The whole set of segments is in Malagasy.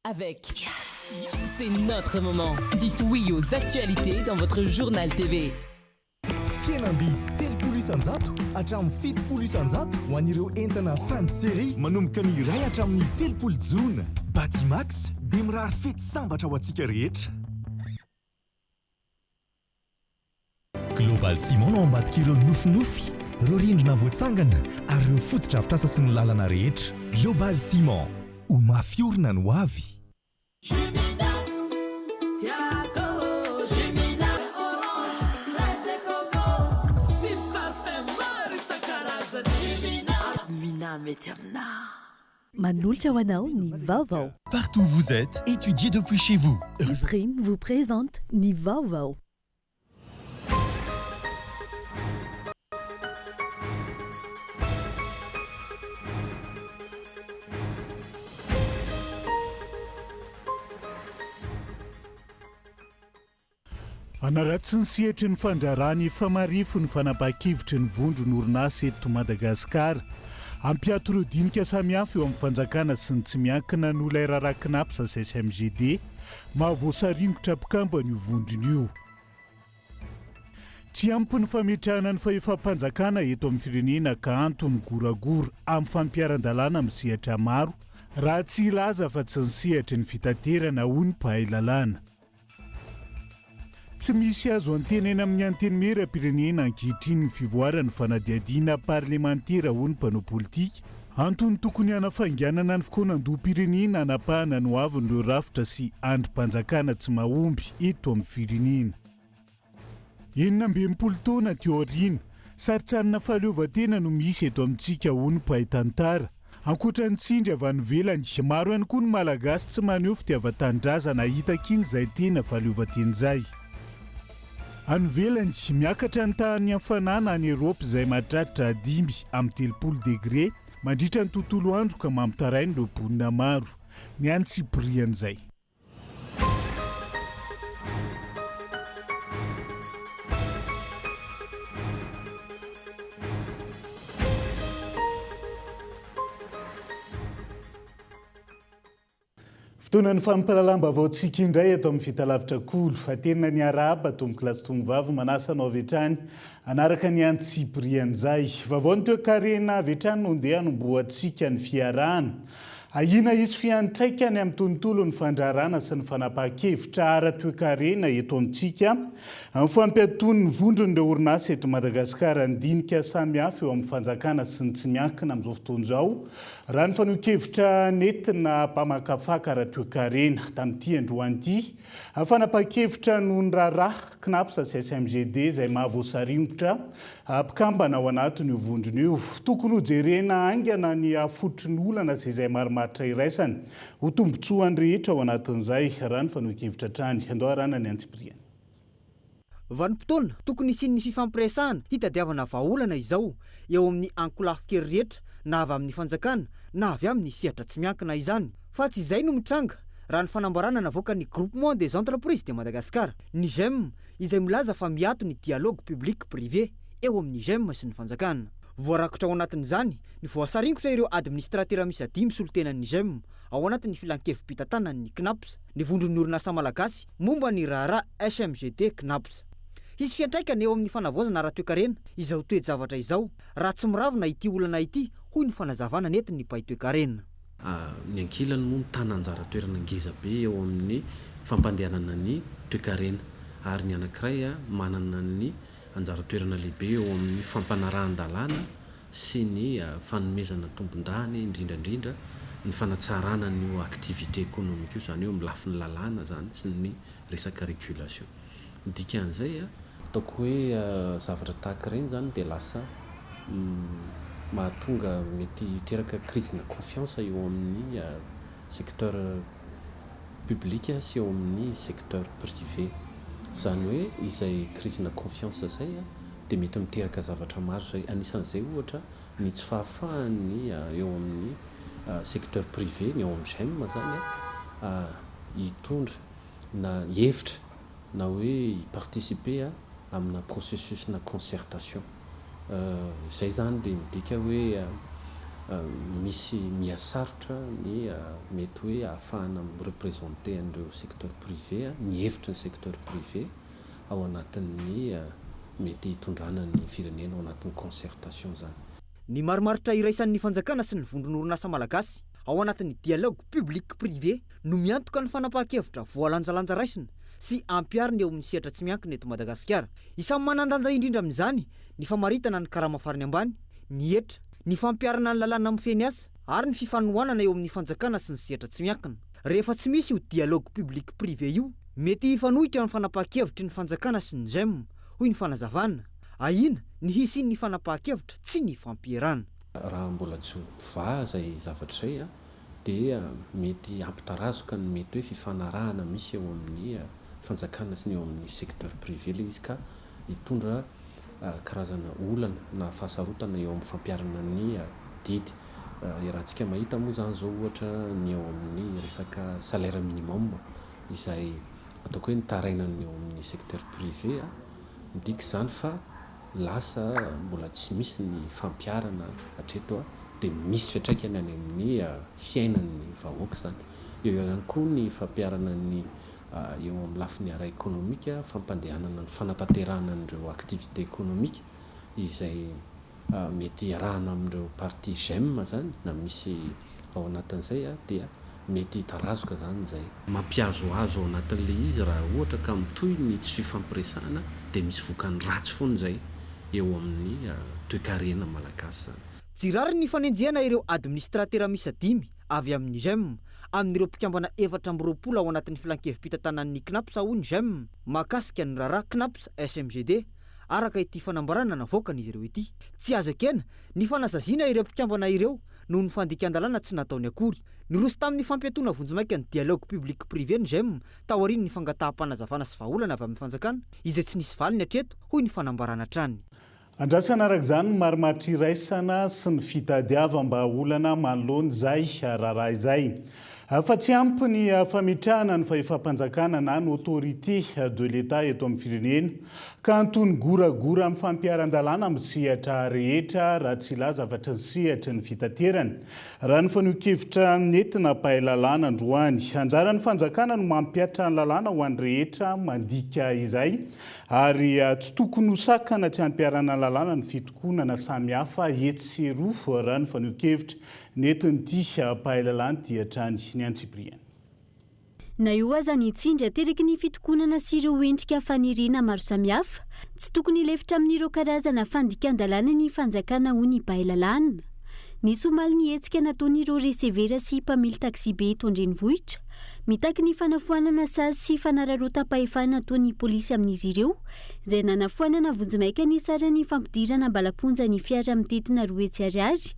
Avec Yes. C'est notre moment. Dites oui aux actualités dans votre journal TV. Fihenam-bidy 30% hatramin'ny 70% ho an'ireo entana fin de série manomboka ny iray hatramin'ny 30 jona. Batimax dia mirary fety sambatra ho antsika rehetra. Global Ciment no ao ambadik'ireo nofinofy, ireo rindrina voatsangana ary ireo fotodrafitrasa sy ny lalana rehetra. Global Ciment, ho mafy orina ny ho avy. Jumina, tiako Jumina orange, fraise et coco sy parfum maro isan-karazany Jumina. Mina mety aminà. Manolotra ho anao ny vaovao. Partout où vous êtes, étudiez depuis chez vous. Prime vous présente ny vaovao. Hanaratsy ny sehatry ny fandraharahana efa marefo ny fanapahan-kevitry ny vondron'orinasa eto Madagasikara. Hampiato ireo dinika samihafa eo amin'ny fanjakana sy ny tsy miankina noho ilay raharaha Cnaps sy SMGD mahavoasaringotra mpikambana io vondrona io. Tsy ampy ny fametrahana ny fahefam-panjakana eto amin'ny firenena ka antony goragora amin'ny fampiharan-dalàna amin'ny sehatra maro, raha tsy hilaza afa-tsy ny sehatry ny fitaterana, hoy ny mpahay lalàna. Tsy misy azo antenaina amin'ny Antenimierampirenena ankehitriny ny fivoaran'ny fanadihadiana parlemantera, hoy ny mpanao politika. Antony tokony hanafainganana ny fikaonandoham-pirenena hanapahana ny hoavin'ireo rafitra sy andrim-panjakana tsy mahomby eto amin'ny firenena. 66 taona aty aoriana, sarintsarinà fahaleovantena no misy eto amintsika, hoy ny mpahay tantara. Ankoatra ny tsindry avy any ivelany, maro ihany koa ny Malagasy tsy maneho fitiavan-tanindrazana hitakiana izay tena fahaleovantena izay. Any ivelany, miakatra ny tahan'ny hafanana any Eropa izay mahatratra 35 degre mandritra ny tontolo andro ka mampitaraina ireo mponina maro. Ny antsipirian'izay. Fotoanan'ny fampahalalam-baovaontsika indray eto amin'ny Fitalavitra Kolo. Aterina ny arahaba tompokolahy sy tompovavy, manasa anao avy hatrany hanaraka ny antsipirian'izay. Vaovao ny toekarena avy hatrany no ndeha hanombohantsika ny fiarahana. Ahiana hisy fiantraikany amin'ny tontolon'ny fandraharahana sy ny fanapahan-kevitra ara-toekarena eto amintsika ny fampiatoan'ny vondron'ireo orinasa eto Madagasikara ny dinika samihafa eo amin'ny fanjakana sy ny tsy miankina amin'izao fotoana izao, raha ny fanehoan-kevitra nentina mpamakafaka ara-toekarena tamin'ity androany ity. Fanapahan-kevitra noho ny raharaha Cnaps sy SMGD izay mahavoasaringotra mpikambana ao anatin'io vondrona io. Tokony hojerena haingana ny hafotry ny olana sy izay marimaritra iraisana ho tombontsoan'ny rehetra ao anatin'izay, raha ny fanehoan-kevitra hatrany. Andao arahana ny antsipiriany. Vanim-potoana tokony hisian'ny fifampiresahana hitadiavana vahaolana izao eo amin'ny ankolafin-kery rehetra na avy amin'ny fanjakana na avy amin'ny sehatra tsy miankina izany. Fa tsy izay no mitranga raha ny fanambarana navoakan'ny Groupement des Entreprises de Madagascar, ny Gem, izay milaza fa miato ny dialogue public privé eo amin'ny Gem sy ny fanjakana. Voarakotra ao anatin'izany ny voasaringotra ireo administratera miisa dimy solontenan'ny Gem ao anatin'ny filankevi-pitantanan'ny Cnaps, ny vondron'ny orinasa malagasy momba ny raharaha HMGD Cnaps. Hisy fiantraikany eo amin'ny fanavaozana ara-toekarena izao toe-javatra izao raha tsy miravona ity olana ity, hoy ny fanazavana nentin'ny mpahay toekarena. Ny ankilany moa mitana anjara toerana ngeza be eo amin'ny fampandehanana ny toekarena ary ny anankiray manana ny anjara toerana lehibe eo amin'ny fampanarahan-dalàna sy ny fanomezana tombondahiny indrindra indrindra ny fanatsarana an'io activité économique io, izany hoe eo amin'ny lafiny lalàna izany sy ny resaka régulation. Ny dikan'izay, ataoko hoe zavatra tahaka ireny izany dia lasa mahatonga mety hiteraka crise-na confiance eo amin'ny secteur public sy eo amin'ny secteur privé. Izany hoe izay crise-na confiance izay dia mety miteraka zavatra maro izay, anisan'izay ohatra ny tsy fahafahan'ny eo amin'ny secteur privé, ny ao amin'ny GEM izany hitondra na hihevitra na hoe hi-participer amina processus-na concertation. Izay izany dia midika hoe Misy miha-sarotra ny mety hoe ahafahana mi-representer an'ireo secteur privé, ny hevitry ny secteur privé ao anatin'ny mety hitondrana ny firenena ao anatin'ny concertation izany. Ny marimaritra iraisan'ny fanjakana sy ny vondron'orinasa malagasy ao anatin'ny dialogue public privé no miantoka ny fanapahan-kevitra voalanjalanja raisina sy ampiharina eo amin'ny sehatra tsy miankina eto Madagasikara. Isan'ny manan-danja indrindra amin'izany ny famaritana ny karama farany ambany, ny hetra, ny fampiharana ny lalàna mifehy ny asa ary ny fifanohanana eo amin'ny fanjakana sy ny sehatra tsy miankina. Rehefa tsy misy io dialogue public privé io, mety hifanohitra ny fanapahan-kevitry ny fanjakana sy ny Gem, hoy ny fanazavana. Ahiana ny hisian'ny fanapahan-kevitra tsy nifampierana. Raha mbola tsy mivaha izay zavatra izay dia mety hampitarazoka ny mety hoe fifanarahana misy eo amin'ny fanjakana sy ny eo amin'ny secteur privé ilay izy ka hitondra karazana olana na fahasarotana eo amin'ny fampiharana ny didy. Iarahantsika mahita moa izany izao ohatra ny eo amin'ny resaka salaire minimum izay ataoko hoe nitarainan'ny eo amin'ny secteur privé. Midika izany fa lasa mbola tsy misy ny fampiharana hatreto dia misy fiantraikany any amin'ny fiainan'ny vahoaka izany. Eo ihany koa ny fampiharana ny eo amin'ny lafiny ara-ekonomika, fampandehanana ny fanatanterahana an'ireo activités économiques izay mety iarahana amin'ireo parties gem izany na misy ao anatin'izay dia mety hitarazoka izany izay. Mampihazohazo ao anatin'ilay izy raha ohatra ka mitohy ny tsy fifampiresahana dia misy vokany ratsy foana izay eo amin'ny toekarena malagasy izany. Tsy rariny ny fanenjehana ireo administratera miisa dimy avy amin'ny Gem, amin'ireo mpikambana 24 ao anatin'ny filankevi-pitantanan'ny Cnaps hoy ny Gem mahakasika ny raharaha Cnaps SMGD, araka ity fanambarana navoakan'izy ireo ity. Tsy azo ekena ny fanasaziana ireo mpikambana ireo noho ny fandikan-dalàna tsy nataony akory. Niroso tamin'ny fampiatoana vonjimaika ny dialogue public privé ny Gem taorian'ny fangataham-panazavana sy vahaolana avy amin'ny fanjakana, izay tsy nisy valiny hatreto, hoy ny fanambarana hatrany. Andrasana araka izany ny marimaritra iraisana sy ny fitadiavam-bahaolana manoloana izay raharaha izay. Fa tsy ampy ny fametrahana ny fahefam-panjakana na ny autorité de l'Etat eto amin'ny firenena ka antony goragora amin'ny fampiharan-dalàna amin'ny sehatra rehetra raha tsy hilaza afa-tsy ny sehatry ny fitaterana. Raha ny fanehoan-kevitra nentina mpahay lalàna androany. Anjaran'ny fanjakana no mampihatra ny lalàna ho an'ny rehetra mandika izay. Ary tsy tokony ho sakana tsy hampiharana lalàna ny fitokonana samihafa etsy sy eroa, raha ny fanehoan-kevitra nentin'ity mpahay lalàna ity hatrany ny antsipiriany. Na eo aza ny tsindry ateraky ny fitokonana sy ireo endrika faniriana maro samihafa, tsy tokony hilefitra amin'ireo karazana fandikan-dalàna ny fanjakana hoy ny mpahay lalàna. Nisy omaly ny hetsika nataon'ireo resevera sy mpamily taksibe eto an-drenivohitra, mitaky ny fanafoanana sazy sy fanararaotam-pahefana ataon'ny polisy amin'izy ireo, izay nanafoanana vonjimaika ny saran'ny fampidirana am-balam-ponja ny fiara mitentina 200 ariary.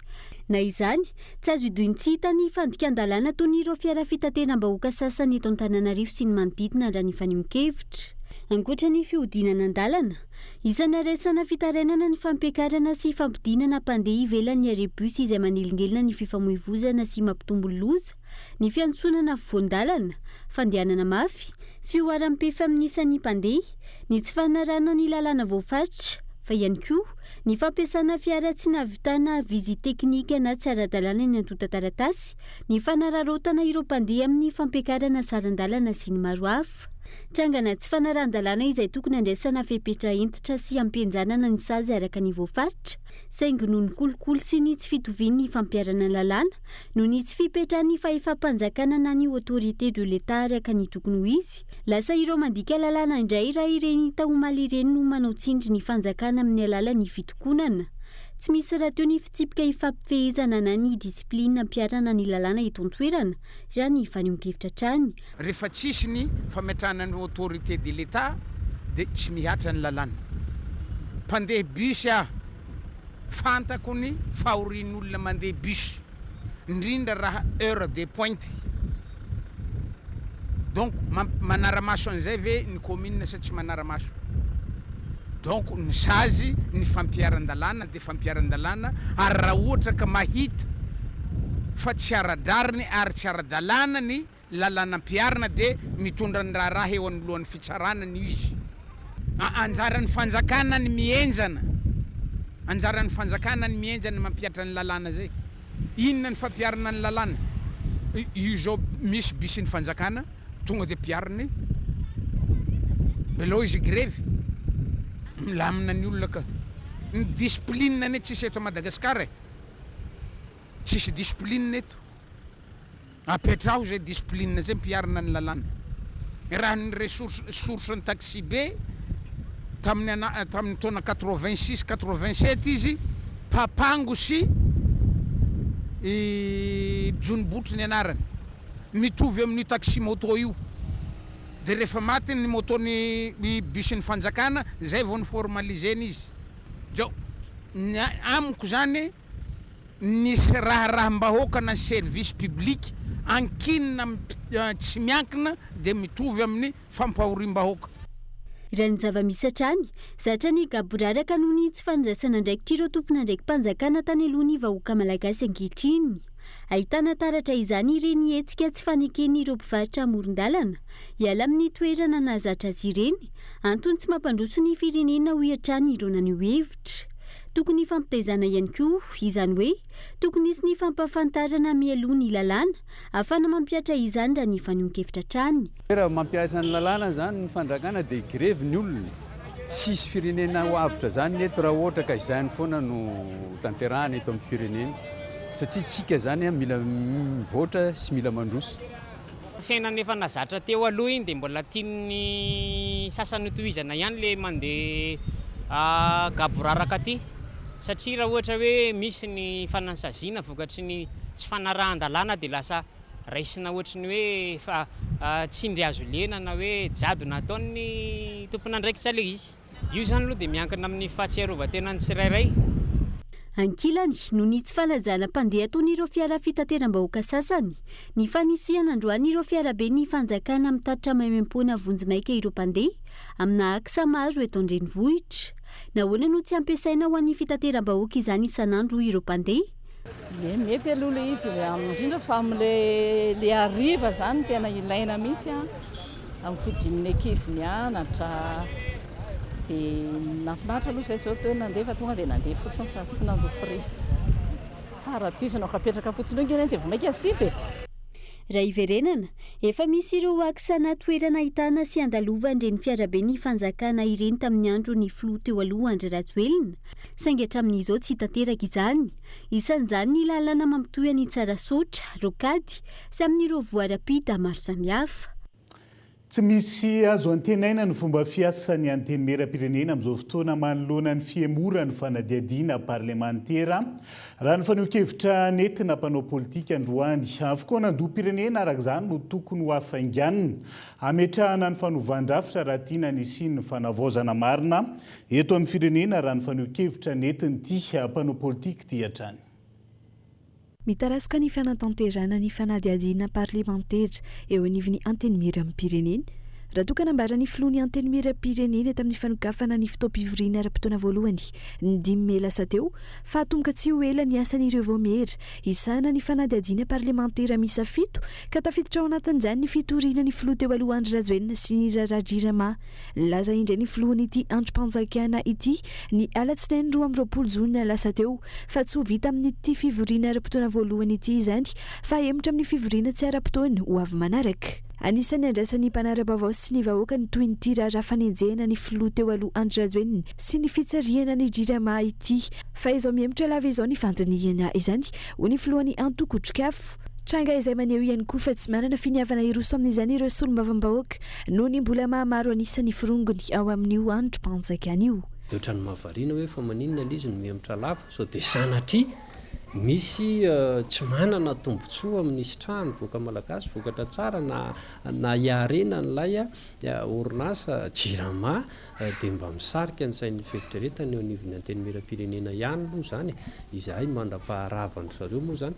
Na izany, tsy azo idoin-tsy hita ny fandikan-dalàna ataon'ireo fiara fitateram-bahoaka sasany eto Antananarivo sy ny manodidina raha ny fanehoan-kevitra. Ankoatra ny fihodinana an-dalana, Isan'ny haraisana fitarainana ny fampiakarana sy fampidinana mpandeha ivelan'ny arrêt bus izay manelingelina ny fifamoivozana sy mampitombo loza, ny fiantsonana afovoan-dalana, fandehanana mafy, fihoaram-pefy amin'ny isan'ny mpandeha, ny tsy fanarahana ny lalàna voafaritra, fa ihany koa ny fampiasana fiara tsy nahavitana visite technique na tsy ara-dalàna ny antontan-taratasy, ny fanararaotana ireo mpandeha amin'ny fampiakarana saran-dalana sy ny maro hafa. Trangana tsy fanarahan-dalàna izay tokony handraisana fepetra hentitra sy hampihenjanana ny sazy araka ny voafaritra, saingy noho ny kolikoly sy ny tsy fitovian'ny fampiharana ny lalàna, noho ny tsy fipetrahan'ny fahefam-panjakana na ny autorité de l'Etat araka ny tokony ho izy, lasa ireo mandika lalàna indray raha ireny hita omaly ireny no manao tsindry ny fanjakana amin'ny alalan'ny fitokonana. Tsy misy rahateo ny fitsipika ifampifehezana na ny discipline ampiharana ny lalàna eto an-toerana, raha ny fanehoan-kevitra hatrany. Rehefa tsisy ny fametrahana ny autorité de l'Etat dia tsy mihatra ny lalàna. Mpandeha bus aho, fantako ny fahorian'olona mandeha bus, indrindra raha heure de pointe. Donc manara-maso an'izay ve ny commune sa tsy manara-maso? Donc ny sazy, ny fampiharan-dalàna dia fampiharan-dalàna ary raha ohatra ka mahita fa tsy ara-drariny ary tsy ara-dalàna ny lalàna ampiharina dia mitondra ny raharaha eo anoloan'ny fitsarana ny izy. Anjaran'ny fanjakana ny mihenjana, anjaran'ny fanjakana ny mihenjana mampihatra ny lalàna zay. Inona ny fampiharana ny lalàna? Io izao misy bus ny fanjakana tonga dia ampihariny, aleo izy grevy, milamina ny olona ka. Ny discipline anie tsisy eto Madagascar e! Tsisy discipline eto. Apetraho izay discipline izay ampiharina ny lalàna. Raha ny ressource source ny taxi be tamin'ny ana tamin'ny taona 86 87 izy papango sy i jonibotry ny anarany. Mitovy amin'io taxi moto io. Dia rehefa maty ny moto ny bus ny fanjakana zay vao ni-formaliser-na izy. Zao ny amiko zany ny raharaham-bahoaka na ny service public ankinina amin'ny tsy miankina dia mitovy amin'ny fampahoriam-bahoaka. Raha ny zava-misy hatrany, zatra ny gaboraraka noho ny tsy fandraisana andraikitr'ireo tompon'andraiki-panjakana tany aloha ny vahoaka malagasy ankehitriny. Ahitana taratra izany ireny hetsika tsy faneken'ireo mpivarotra amoron-dalana hiala amin'ny toerana nahazatra azy ireny, antony tsy mampandroso ny firenena hoy hatrany ireo naneho hevitra. Tokony hifampitaizana ihany koa, izany hoe tokony hisy ny fampahafantarana mialoha ny lalàna ahafahana mampihatra izany raha ny fanehoan-kevitra hatrany. Raha mampihatra ny lalàna izany ny fanjakana dia grevy ny olona. Tsy hisy firenena ho avotra izany eto raha ohatra ka izany foana no tanterahana eto amin'ny firenena satria tsika izany mila mivoatra sy mila mandroso. Fiainana efa nazatra teo aloha iny dia mbola tian'ny sasany hotohizana ihany le mandeha gaboraraka aty satria raha ohatra hoe misy ny fanasaziana vokatry ny tsy fanarahan-dalàna dia lasa raisina ohatry ny hoe efa tsindry hazo lena na hoe jadona ataon'ny tompon'andraikitra ilay izy. Io izany aloha dia miankina amin'ny fahatsiarovan-tenan'ny tsirairay. Ankilany, noho ny tsy fanajana mpandeha ataon'ireo fiara fitateram-bahoaka sasany, ny fanisihana androany ireo fiaraben'ny fanjakana mitatitra maimaimpoana vonjimaika ireo mpandeha amina axe maro eto an-drenivohitra. Nahoana no tsy ampiasaina ho an'ny fitateram-bahoaka izany isan'andro hoy ireo mpandeha? Ie, mety aloha ilay izy, indrindra fa amin'ilay le hariva izany no tena ilaina mihitsy an, amin'ny fodian'ny ankizy mianatra, dia nahafinaritra aloha izay izao teo nandeha fa tonga dia nandeha fotsiny fa tsy nandoa frais. Tsara tohizana, aoka apetraka fotsiny eo ange ireny dia vao mainka simba e! Raha hiverenana, efa misy ireo axe na toerana ahitana sy andalovan'ireny fiaraben'ny fanjakana ireny tamin'ny andron'ny filoha teo aloha Andry Rajoelina, saingy hatramin'izao tsy tanteraka izany. Isan'izany ny lalana mampitohy an'i Tsarasaotra, Rocade, sy amin'ireo voie rapide maro samihafa. Tsy misy azo antenaina ny fomba fiasan'ny Antenimierampirenena amin'izao fotoana manoloana ny fihemoran'ny fanadihadiana parlemantera, raha ny fanehoan-kevitra nentina mpanao politika androany. Fikaonandoham-pirenena araka izany no tokony ho hafainganina hametrahana ny fanovan-drafitra raha tiana ny hisian'ny fanavaozana marina eto amin'ny firenena, raha ny fanehoan-kevitra nentin'ity mpanao politika ity hatrany. Mitarazoka ny fanatanterahana ny fanadihadiana parlemantera eo anivon'ny Antenimierampirenena. Raha toa ka nambaran'ny filohan'ny Antenimierampirenena tamin'ny fanokafana ny fotoam-pivoriana ara-potoana voalohany ny dimy mey lasa teo fa hatomboka tsy ho ela ny asan'ireo vaomiera hisahana ny fanadihadiana parlemantera miisa fito ka tafiditra ao anatin'izany ny fitoriana ny filoha teo aloha Andry Rajoelina sy ny raharaha Jirama Nilaza indray ny filohan'ity andrim-panjakana ity ny alatsinainy 22 jona lasa teo fa tsy ho vita amin'ity fivoriana ara-potoana voalohany ity izany fa hahemotra amin'ny fivoriana tsy ara-potoana ho avy manaraka. Anisan'ny andrasan'ny mpanara-baovao sy ny vahoaka ny tohin'ity raharaha fanenjehana ny filoha teo aloha Andry Rajoelina sy ny fitsarihana ny Jirama ity fa izao mihemotra lava izao ny fandinihana izany, hoy ny filohan'ny antoko Otrikafo. Tranga izay maneho ihany koa fa tsy manana finiavana hiroso amin'izany ireo solombavambahoaka noho ny mbola maha maro an'isa ny forongony ao amin'io andrim-panjakana io. Dia ohatran'ny mahavariana hoe fa maninona ilay izy no mihemotra lava? Sao dia sanatria misy tsy manana tombontsoa amin'ny hisitrahan'ny vahoaka malagasy vokatra tsara na na hiarenan'ilay orinasa Jirama dia mba misarika ny sain'ny fieritreretana eo anivon'ny Antenimierampirenena ihany aloha izany e! Izahay mandra-paharavan-dry zareo moa izany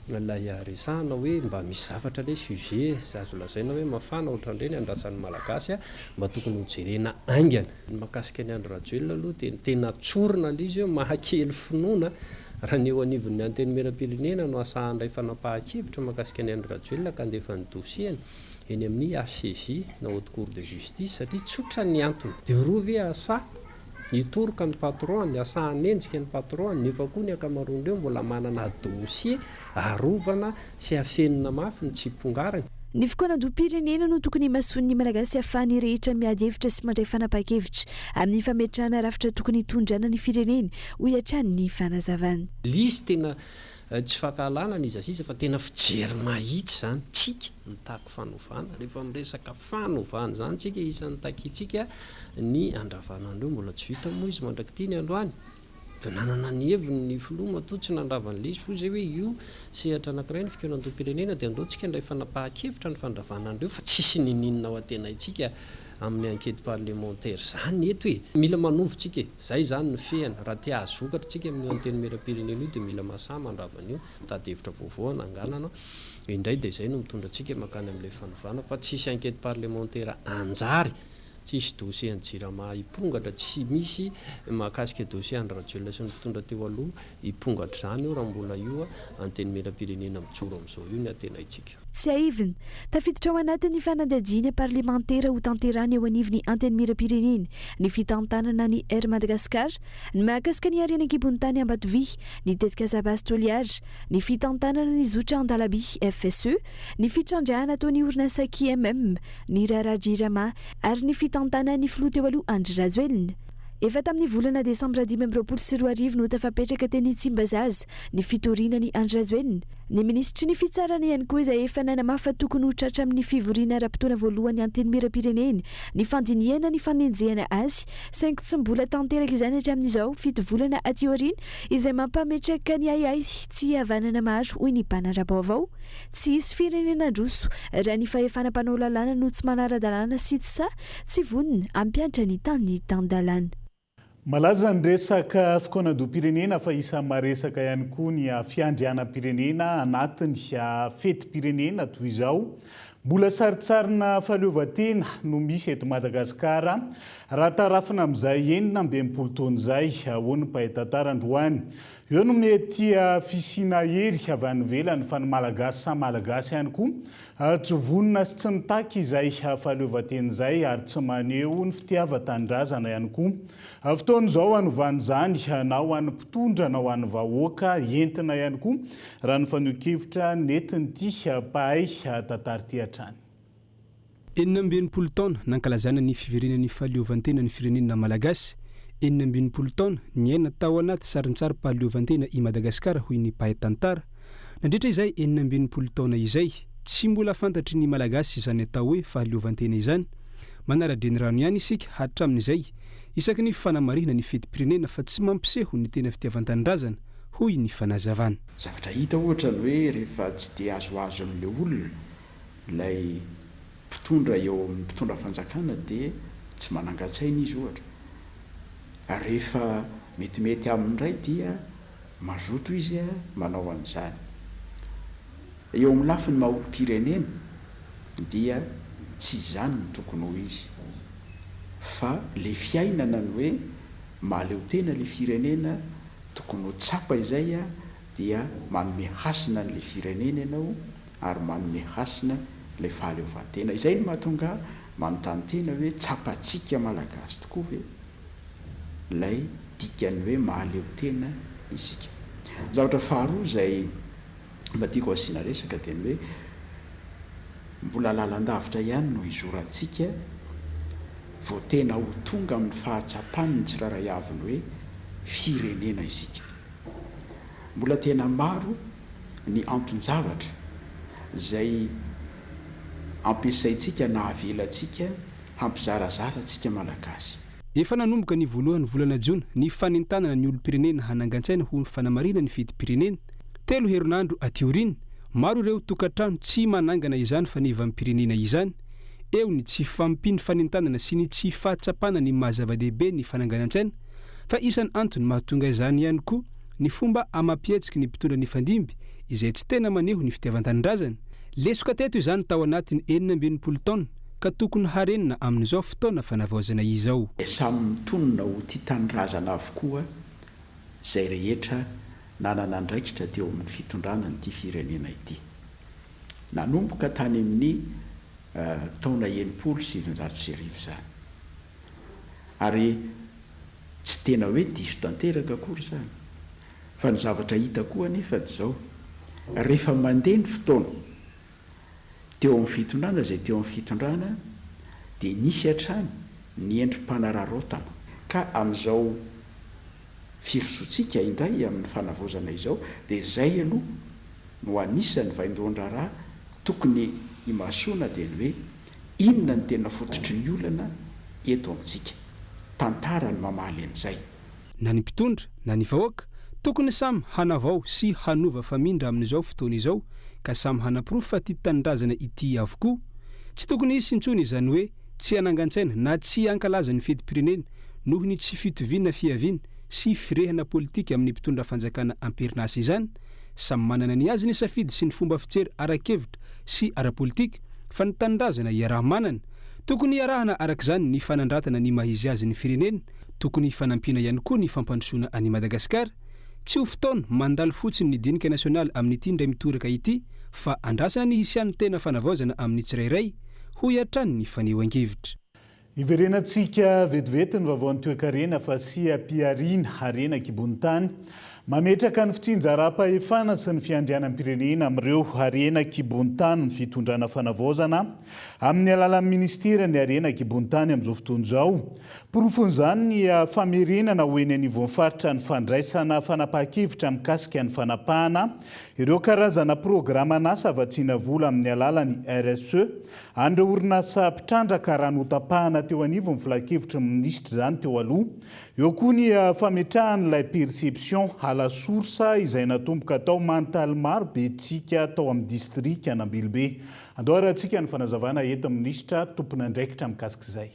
ilay resahana hoe mba misy zavatra ilay sujet izay azo lazaina hoe mafana ohatran'ireny andrasan'ny Malagasy mba tokony ho jerena haingana. Ny mahakasika an'i Andry Rajoelina aloha dia ny tena tsorina ilay izy hoe mahakely finoana raha ny eo anivon'ny Antenimierampirenena no asaha handray fanapahan-kevitra mahakasika an'i Andry Rajoelina ka handefa ny dossier-ny eny amin'ny HCJ na Haute Cour de Justice satria tsotra ny antony. Dia roa ve asaha? Hitoroka ny patron-ny, asa hanenjika ny patron-ny, nefa koa ny ankamaroan'ireo mbola manana dossier arovana sy afenina mafy ny tsipongariny. Ny fikaonandoham-pirenena no tokony himasoan'ny Malagasy ahafahan'ny rehetra miady hevitra sy mandray fanapahan-kevitra amin'ny fametrahana rafitra tokony hitondrana ny firenena, hoy hatrany ny fanazavana. Lisy tena tsy fankahalana n'iza sisa fa tena fijery mahitsy izany, tsika mitaky fanovana, rehefa miresaka fanovana izany tsika isan'ny takintsika ny handravana an'ireo, mbola tsy vita moa izy mandrak'ity ny androany. Dia nanana ny heviny ny filoha matoa tsy nandrava an'ilay izy, hoy izay hoe io sehatra anankiray ny fikaonandoham-pirenena dia andao tsika handray fanapahan-kevitra ny fandravana an'ireo fa tsisy niniana ho antenaintsika amin'ny enquete parlementaire izany eto e! Mila manova tsika e! Zay izany ny fehiny, raha te hahazo vokatra tsika amin'io antenimierampirenena io dia mila mahasahy mandrava an'io, mitady hevitra vaovao hananganana indray dia izay no mitondra antsika mankany amin'ilay fanovana fa tsisy enquete parlementaire hanjary Tsisy dossier an'i Jirama hipongatra, tsy misy mahakasika dossier Andry Rajoelina sy ny mpitondra teo aloha hipongatra izany io raha mbola io Antenimierampirenena mijoro amin'izao io ny antenaintsika. Tsiahivina, tafiditra ao anatin'ny fanadihadiana parlemantera hotanterahina eo anivon'ny Antenimierampirenena ny fitantanana ny Air Madagascar, ny mahakasika ny harena an-kibon'ny tany Ambatovy, ny tetikasa Base Toliara, ny fitantanana ny zotra an-dalamby FSE, ny fitrandrahana ataon'ny orinasa KMM, ny raharaha Jirama ary ny fitantanan'ny filoha teo aloha Andry Rajoelina. Efa tamin'ny volana desambra 2025 no tafapetraka teny Tsimbazaza ny fitoriana an'i Andry Rajoelina. Ny minisitry ny fitsarana ihany koa izay efa nanamafy fa tokony ho tratra amin'ny fivoriana ara-potoana voalohan'ny Antenimierampirenena ny fandinihana ny fanenjehana azy saingy tsy mbola tanteraka izany hatramin'izao fito volana aty aoriana izay mampametraka ny ahiahy tsy hihavanana maro hoy ny mpanara-baovao. Tsy hisy firenena handroso raha ny fahefana mpanao lalàna no tsy manara-dalàna sy tsy sahy, tsy vonona hampiantra ny tany tan-dalàna. Malaza ny resaka fikaonandoham-pirenena fa isan'ny maresaka ihany koa ny fiandrianam-pirenena anatin'ny fetim-pirenena toy izao. Mbola sarintsarina fahaleovantena no misy eto Madagasikara raha tarafina amin'izay 66 taona izay, hoy ny mpahay tantara androany. Eo no mety fisiana hery avy any ivelany fa ny Malagasy samy Malagasy ihany koa tsy vonona sy tsy mitaky izay fahaleovantena izay ary tsy maneho ny fitiavan-tanindrazana ihany koa. Fotoana izao hanovana izany na ho an'ny mpitondra na ho an'ny vahoaka entina ihany koa raha ny fanehoan-kevitra nentin'ity mpahay tantara ity hatrany. 66 taona nankalazana ny fiverenan'ny fahaleovantenan'ny firenena malagasy. 66 taona niaina tao anaty sarintsarim-pahaleovantena i Madagasikara hoy ny mpahay tantara. Nandritra izay 66 taona izay, tsy mbola fantatry ny Malagasy izany atao hoe fahaleovantena izany. Manara-drenirano ihany isika hatramin'izay isaky ny fanamarihana ny fetim-pirenena fa tsy mampiseho ny tena fitiavan-tanindrazana, hoy ny fanazavana. Zavatra hita ohatra ny hoe rehefa tsy dia azoazon'ilay olona ilay mpitondra eo amin'ny mpitondra fanjakana dia tsy manangan-tsaina izy ohatra. Ary rehefa metimety aminy indray dia mazoto izy manao an'izany. Eo amin'ny lafiny maha olom-pirenena dia tsy izany no tokony ho izy. Fa ilay fiainana ny hoe mahaleo tena ilay firenena tokony ho tsapa izay dia manome hasina an'ilay firenena ianao ary manome hasina ilay fahaleovantena. Izay no mahatonga ahy manontany tena hoe tsapantsika Malagasy tokoa ve ilay dikan'ny hoe mahaleo tena isika. Ny zavatra faharoa izay mba tiako asiana resaka dia ny hoe mbola lalandavitra ihany no hizorantsika vao tena ho tonga amin'ny fahatsapan'ny tsirairay avy ny hoe firenena isika. Mbola tena maro ny anton-javatra izay ampiasaintsika na avelantsika hampizarazara antsika Malagasy. Efa nanomboka ny voalohan'ny volana jona ny fanentanana ny olom-pirenena hanangan-tsaina ho fanamarihana ny fetim-pirenena. Telo herinandro aty aoriana, maro ireo tokantrano tsy manangana izany fanevam-pirenena izany. Eo ny tsy fahampian'ny fanentanana sy ny tsy fahatsapana ny maha zava-dehibe ny fananganan-tsaina fa isan'ny antony mahatonga izany ihany koa ny fomba amam-pihetsiky ny mpitondra nifandimby izay tsy tena maneho ny fitiavan-tanindrazana. Lesoka teto izany tao anatin'ny 66 taona ka tokony harenina amin'izao fotoana fanavaozana izao. Samy mitonona ho tia tanindrazana avokoa izay rehetra nanana andraikitra teo amin'ny fitondrana an'ity firenena ity. Nanomboka tany amin'ny taona 1960 izany. Ary. Tsy tena hoe diso tanteraka akory izany. Fa ny zavatra hita koa anefa dia izao, rehefa mandeha ny fotoana, teo amin'ny fitondrana izay teo amin'ny fitondrana dia nisy hatrany ny endri-panararaotana. Ka amin'izao firosoantsika indray amin'ny fanavaozana izao dia izay aloha no anisan'ny vaindohan-draharaha tokony himasoana dia ny hoe inona no tena fototry ny olana eto amintsika. Tantara no mamaly an'izay. Na ny mpitondra na ny vahoaka, tokony samy hanavao sy hanova famindra amin'izao fotoana izao ka samy hanaporofo fa tia tanindrazana ity avokoa. Tsy tokony hisy intsony izany hoe tsy hanangan-tsaina na tsy hankalaza ny fetim-pirenena noho ny tsy fitoviana fiaviana sy firehana politika amin'ny mpitondra fanjakana am-perinasa izany. Samy manana ny azy ny safidy sy ny fomba fijery ara-kevitra sy ara-politika fa ny tanindrazana iaraha-manana. Tokony hiarahana arak'izany ny fanandratana ny maha-izy azy ny firenena, tokony hifanampiana ihany koa ny fampandrosoana an'i Madagasikara. Tsy ho fotoana mandalo fotsiny ny dinika nasionaly amin'ity indray mitoraka ity fa andrasana ny hisian'ny tena fanavaozana amin'ny tsirairay, hoy hatrany ny fanehoan-kevitra. Hiverenantsika vetivety ny vaovaon'ny toekarena fa seha-pihariana harena an-kibon'ny tany. Mametraka ny fitsinjaram-pahefana sy ny fiandrianam-pirenena amin'ireo harena an-kibon'ny tany ny fitondrana fanavaozana amin'ny alalan'ny minisiteran'ny harena an-kibon'ny tany amin'izao fotoana izao. Porofon'izany ny famerenana ho eny anivon'ny faritra ny fandraisana fanapahan-kevitra mikasika ny fanapahana ireo karazana programan'asa vatsiana vola amin'ny alalan'ny RSE an'ireo orinasa mpitrandraka raha notapahana teo anivon'ny filankevitry ny minisitra izany teo aloha. Eo koa ny fametrahan'ilay perception à la source izay natomboka tao Mantalimaro Betsiaka tao amin'ny distrikan'Ambilobe. Andao arahantsika ny fanazavana entin'ny minisitra tompon'andraikitra mikasika izay.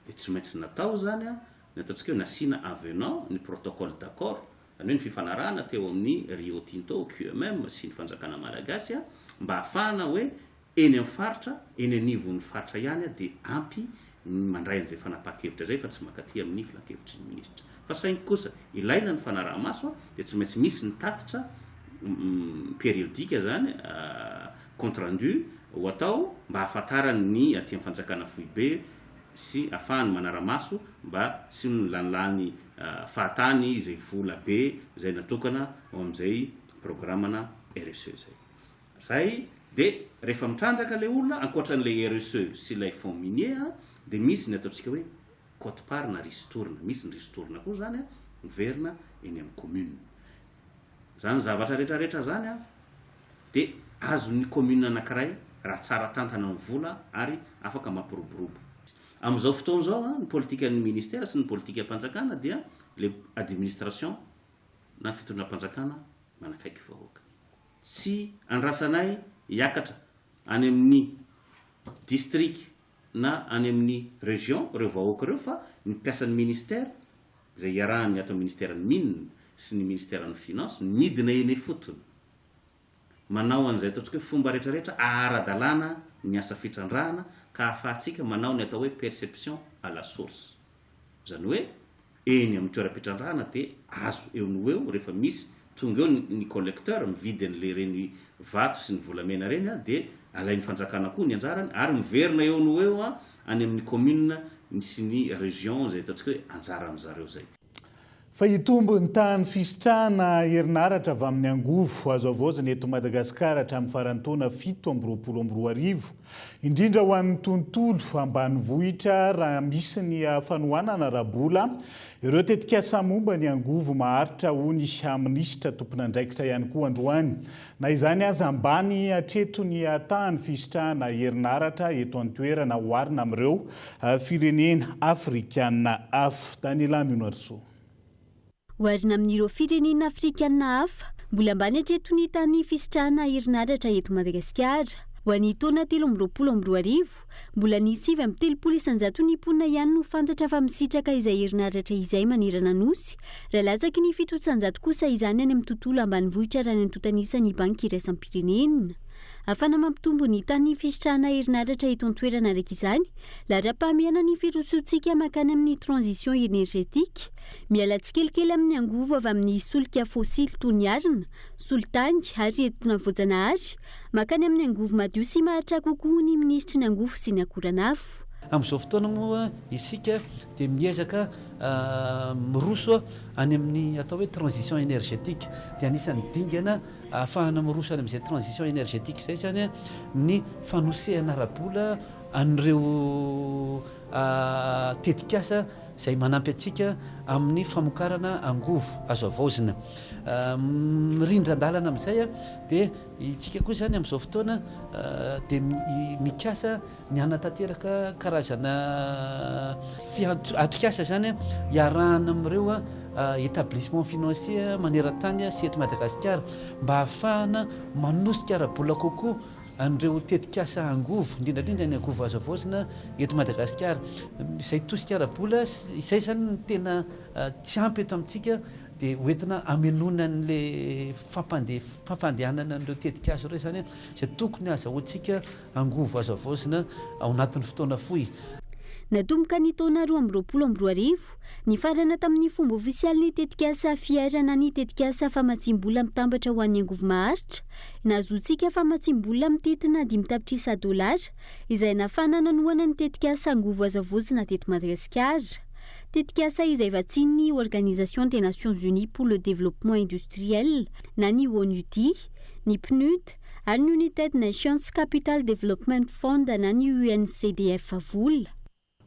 Dia tsy maintsy natao izany ny ataontsika hoe nasiana avenant ny protocole d'accord, izany hoe ny fifanarahana teo amin'ny Rio Tinto, QMM, sy ny fanjakana malagasy mba hahafahana hoe eny amin'ny faritra, eny anivon'ny faritra ihany dia ampy ny mandray an'izay fanapahan-kevitra izay fa tsy mankaty amin'ny filankevitry ny minisitra. Fa saingy kosa ilaina ny fanaraha-maso dia tsy maintsy misy ny tatitra périodique izany, Compte rendu ho atao mba hahafantarany ny aty amin'ny fanjakana foibe sy ahafahany manara-maso mba tsy ho lanilany fahatany izay vola be izay natokana ho amin'izay programana RSE izay. Zay dia rehefa mitrandraka ilay olona, ankoatra an'ilay RSE sy ilay fonds minier dia misy ny ataontsika hoe quote part na ristourne. Misy ny ristourne koa izany miverina eny amin'ny commune. Zany zavatra rehetra rehetra zany an de azon'ny commune anakiray raha tsara tantana ny vola ary afaka mampiroborobo. Amin'izao fotoana izao an, ny politikan'ny ministera sy ny politikam-panjakana dia le administration na fitondram-panjakana manakaiky vahoaka. Tsy andrasanay hiakatra any amin'ny district na any amin'ny région ireo vahoaka ireo fa ny mpiasan'ny ministère izay iarahan'ny ato amin'ny ministeran'ny mines sy ny ministeran'ny finance midina eny ifotony manao an'izay ataontsika hoe fomba rehetrarehetra aara-dalàna ny asa fitrandrahana ka ahafahantsika manao ny atao hoe perception à la source. Izany hoe eny amin'ny toeram-pitrandrahana dia azo eo no ho eo rehefa misy tonga eo ny collecteur mividy an'ilay ireny vato sy ny volamena ireny dia alain'ny fanjakana koa ny anjarany ary miverina eo no ho eo any amin'ny commune sy ny région izay ataontsika hoe anjaran-dry zareo izay. Fa hitombo ny tahan'ny fisitrahana herinaratra avy amin'ny angovo azo havaozina eto Madagasikara hatramin'ny faran'ny taona 2027, indrindra ho an'ny tontolo ambanivohitra raha misy ny fanohanana ara-bola ireo tetikasa momba ny angovo maharitra, hoy ny minisitra tompon'andraikitra ihany koa androany. Na izany aza, ambany hatreto ny tahan'ny fisitrahana herinaratra eto an-toerana oharina amin'ireo firenena afrikana hafa. Daniela Mionarisoa. Oharina amin'ireo firenena afrikana hafa, mbola ambany hatreto ny tahan'ny fisitrahana herinaratra eto Madagasikara. Ho an'ny taona 2023, mbola ny 39 isan-jaton'ny mponina ihany no fantatra fa misitraka izay herinaratra izay manerana Nosy, raha latsaky ny 7% kosa izany any amin'ny tontolo ambanivohitra raha ny antontan'isan'ny Banky iraisam-pirenena. Ahafahana mampitombo ny tahan'ny fisitrahana herinaratra eto an-toerana araka izany, laharam-pahamehana ny firosoantsika mankany amin'ny transition énergétique, miala tsikelikely amin'ny angovo avy amin'ny solika fôsily toy ny arina, solitany ary etona voajanahary, mankany amin'ny angovo madio sy maharitra kokoa ny minisitry ny angovo sy ny akoranafo. Amin'izao fotoana moa isika dia miezaka miroso any amin'ny atao hoe transition énergétique. Dia anisan'ny dingana ahafahana miroso any amin'izay transition énergétique izay izany ny fanosehana ara-bola an'ireo tetikasa izay manampy antsika amin'ny famokarana angovo azo havaozina. Mirindran-dalana amin'izay dia isika koa izany amin'izao fotoana dia mikasa ny hanatanteraka karazana fiantso atrikasa izany iarahana amin'ireo établissement financier maneran-tany sy eto Madagasikara mba hahafahana manosika ara-bola kokoa an'ireo tetikasa angovo, indrindra indrindra ny angovo azo havaozina eto Madagasikara. Izay tosika ara-bola izay izany no tena tsy ampy eto amintsika dia hoentina hamenoana an'ilay fampandehanana an'ireo tetikasa ireo izany izay tokony hahazahoantsika angovo azo havaozina ao anatin'ny fotoana fohy. Natomboka ny taona 2022, nifarana tamin'ny fomba ofisialy ny tetikasa Fiairana ny tetikasa famatsiam-bola mitambatra ho an'ny angovo maharitra, nahazoantsika famatsiam-bola mitentina dimy tapitrisa dolara, izay nahafahana nanohana ny tetikasa angovo azo havaozina teto Madagasikara. Tetikasa izay vatsian'ny Organisation des Nations Unies pour le Développement Industriel na ny ONUDI, ny PNUD, ary ny United Nations Capital Development Fund na ny UNCDF vola.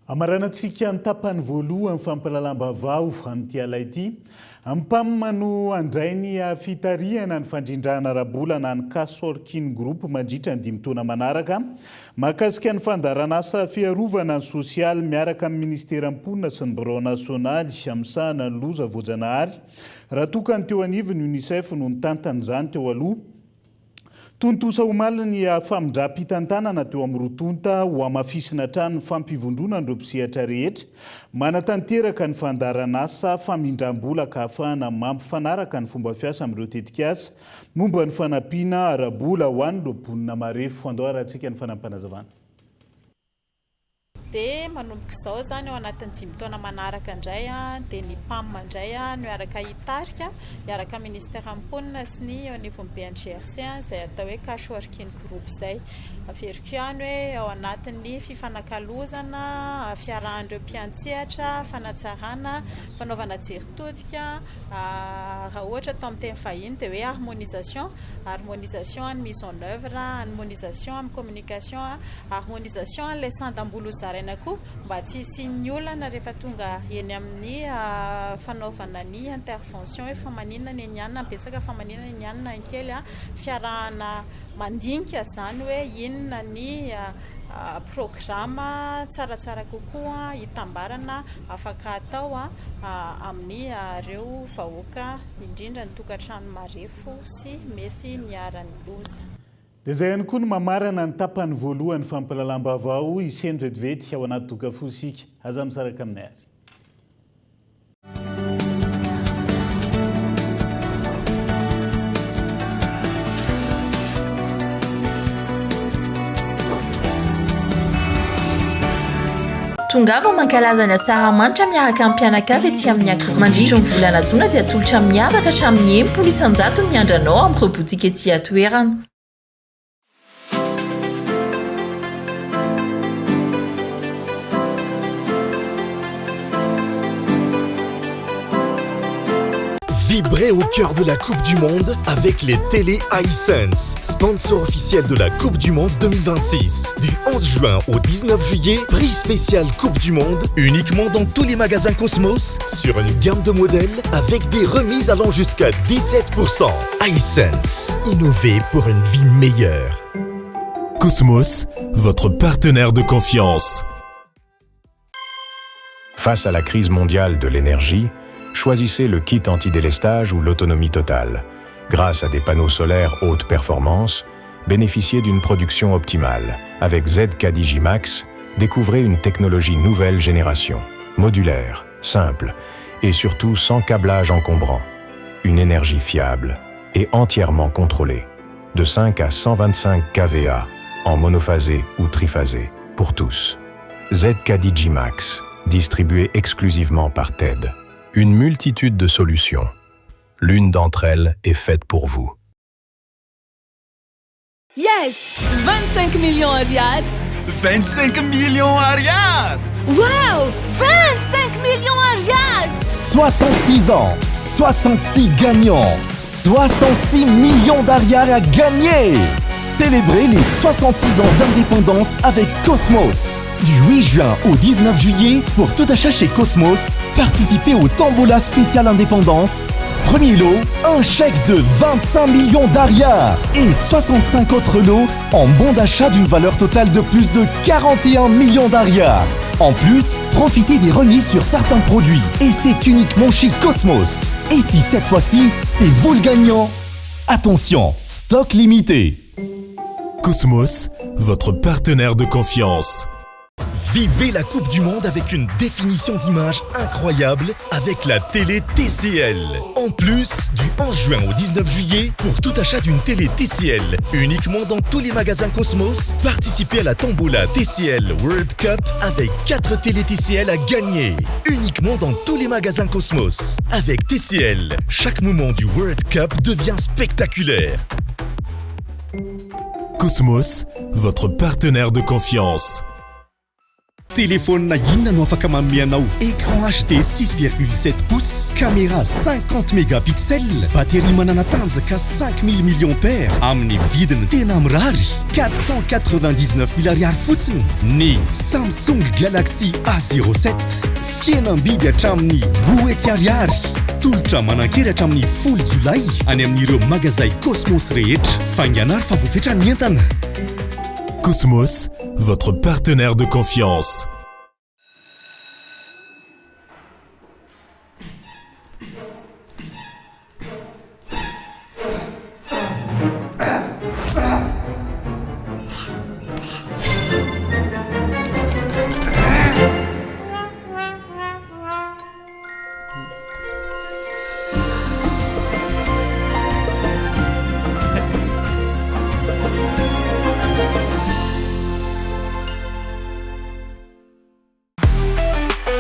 Hamaranantsika ny tapany voalohan'ny fampahalalam-baovao amin'ity alay ity. Mpam no handray ny fitarihana ny fandrindrana ara-bola na ny Cash Working Group mandritra ny dimy taona manaraka. Mahakasika ny fandaharanasa fiarovana ny sosialy miaraka amin'ny Ministeran'ny Mponina sy ny Birao Nasionaly misahana ny loza voajanahary raha toa ka ny teo anivon'ny Unicef no nitantana izany teo aloha. Tontosa omaly ny famindram-pitantanana teo amin'ny roa tonta ho hamafisina hatrany ny fampivondronana ireo mpisehatra rehetra manatanteraka ny fandaharanasa famindram-bola ka hahafahana mampifanaraka ny fomba fiasa amin'ireo tetikasa momba ny fanampiana ara-bola ho an'ireo mponina marefo. Andao harahantsika ny fanampinazavana. Dia manomboka izao izany ao anatin'ny dimy taona manaraka indray dia ny PAM indray no hiaraka hitarika hiaraka amin'ny Ministeran'ny Mponina sy ny eo anivon'ny BNGRC izay atao hoe Cash Working Group izay. Averiko ihany hoe ao anatin'ny fifanakalozana, fiarahan'ireo mpiantsehatra, fanatsarana, fanaovana jery todika, raha ohatra atao amin'ny teny vahiny dia hoe harmonisation, harmonisation ny mise en oeuvre, harmonisation amin'ny communication, Harmonisation an'ilay sandam-bola ho zaraina koa mba tsy hisian'ny olana rehefa tonga eny amin'ny fanaovana ny intervention hoe fa maninona ny eny anona betsaka fa maninona ny eny anona ny kely a, fiarahana mandinika izany hoe inona ny programa tsaratsara kokoa hitambarana afaka atao amin'ireo vahoaka indrindra ny tokantrano marefo sy mety niharan'ny loza. Dia izay ihany koa no mamarana ny tapany voalohan'ny fampahalalam-baovao hiseno vetivety ao anaty doka fo isika. Aza misaraka aminay ary. Tongava mankalaza ny Asaramanitra miaraka amin'ny mpianakavy etsy amin'ny Acrify. Mandritra ny volana jona dia atolotra miavaka hatramin'ny 60% ny andranao amin'ireo botika etsy an-toerana. Vibrez au cœur de la Coupe du Monde avec les télé Hisense, sponsor officiel de la Coupe du Monde 2026. Du 11 juin au 19 juillet, prix spécial Coupe du Monde uniquement dans tous les magasins Cosmos sur une gamme de modèles avec des remises allant jusqu'à 17%. Hisense, innover pour une vie meilleure. Cosmos, votre partenaire de confiance. Face à la crise mondiale de l'énergie, choisissez le kit anti-délestage ou l'autonomie totale. Grâce à des panneaux solaires haute performance, bénéficiez d'une production optimale. Avec ZK Digimax, découvrez une technologie nouvelle génération, modulaire, simple et surtout sans câblage encombrant. Une énergie fiable et entièrement contrôlée, de 5 à 125 kVA, en monophasé ou triphasé, pour tous. ZK Digimax, distribué exclusivement par TED. Une multitude de solutions. L'une d'entre elles est faite pour vous. Yes! 25 millions ariary! 25 millions ariary! Wow! 25 millions ariary! 66 ans, 66 gagnants, 66 millions d'ariary à gagner! Célébrez les 66 ans d'indépendance avec Cosmos. Du 8 juin au 19 juillet, pour tout achat chez Cosmos, participez au Tombola spécial indépendance. Premier lot, un chèque de 25 millions d'ariary et 65 autres lots en bon d'achat d'une valeur totale de plus de 41 millions d'ariary. En plus, profitez des remises sur certains produits. Et c'est uniquement chez Cosmos. Et si cette fois-ci, c'est vous le gagnant? Attention, stock limité. Cosmos, votre partenaire de confiance. Vivez la Coupe du Monde avec une définition d'image incroyable avec la télé TCL. En plus, du 11 juin au 19 juillet, pour tout achat d'une télé TCL, uniquement dans tous les magasins Cosmos, participez à la tombola TCL World Cup avec 4 télé TCL à gagner. Uniquement dans tous les magasins Cosmos. Avec TCL, chaque moment du World Cup devient spectaculaire. Cosmos, votre partenaire de confiance. Telefaonina inona no afaka manome anao écran HD 6,7 pouces, caméra 50 mégapixels, batterie manana tanjaka 5000 milliampères amin'ny vidiny tena mirary 499 mille ariary fotsiny ny Samsung Galaxy A07. Fihenam-bidy hatramin'ny 200 ariary. Tolotra manan-kery hatramin'ny folo jolay any amin'ireo magazay Cosmos rehetra. Faingana ary fa voafetra ny entana. Cosmos, votre partenaire de confiance.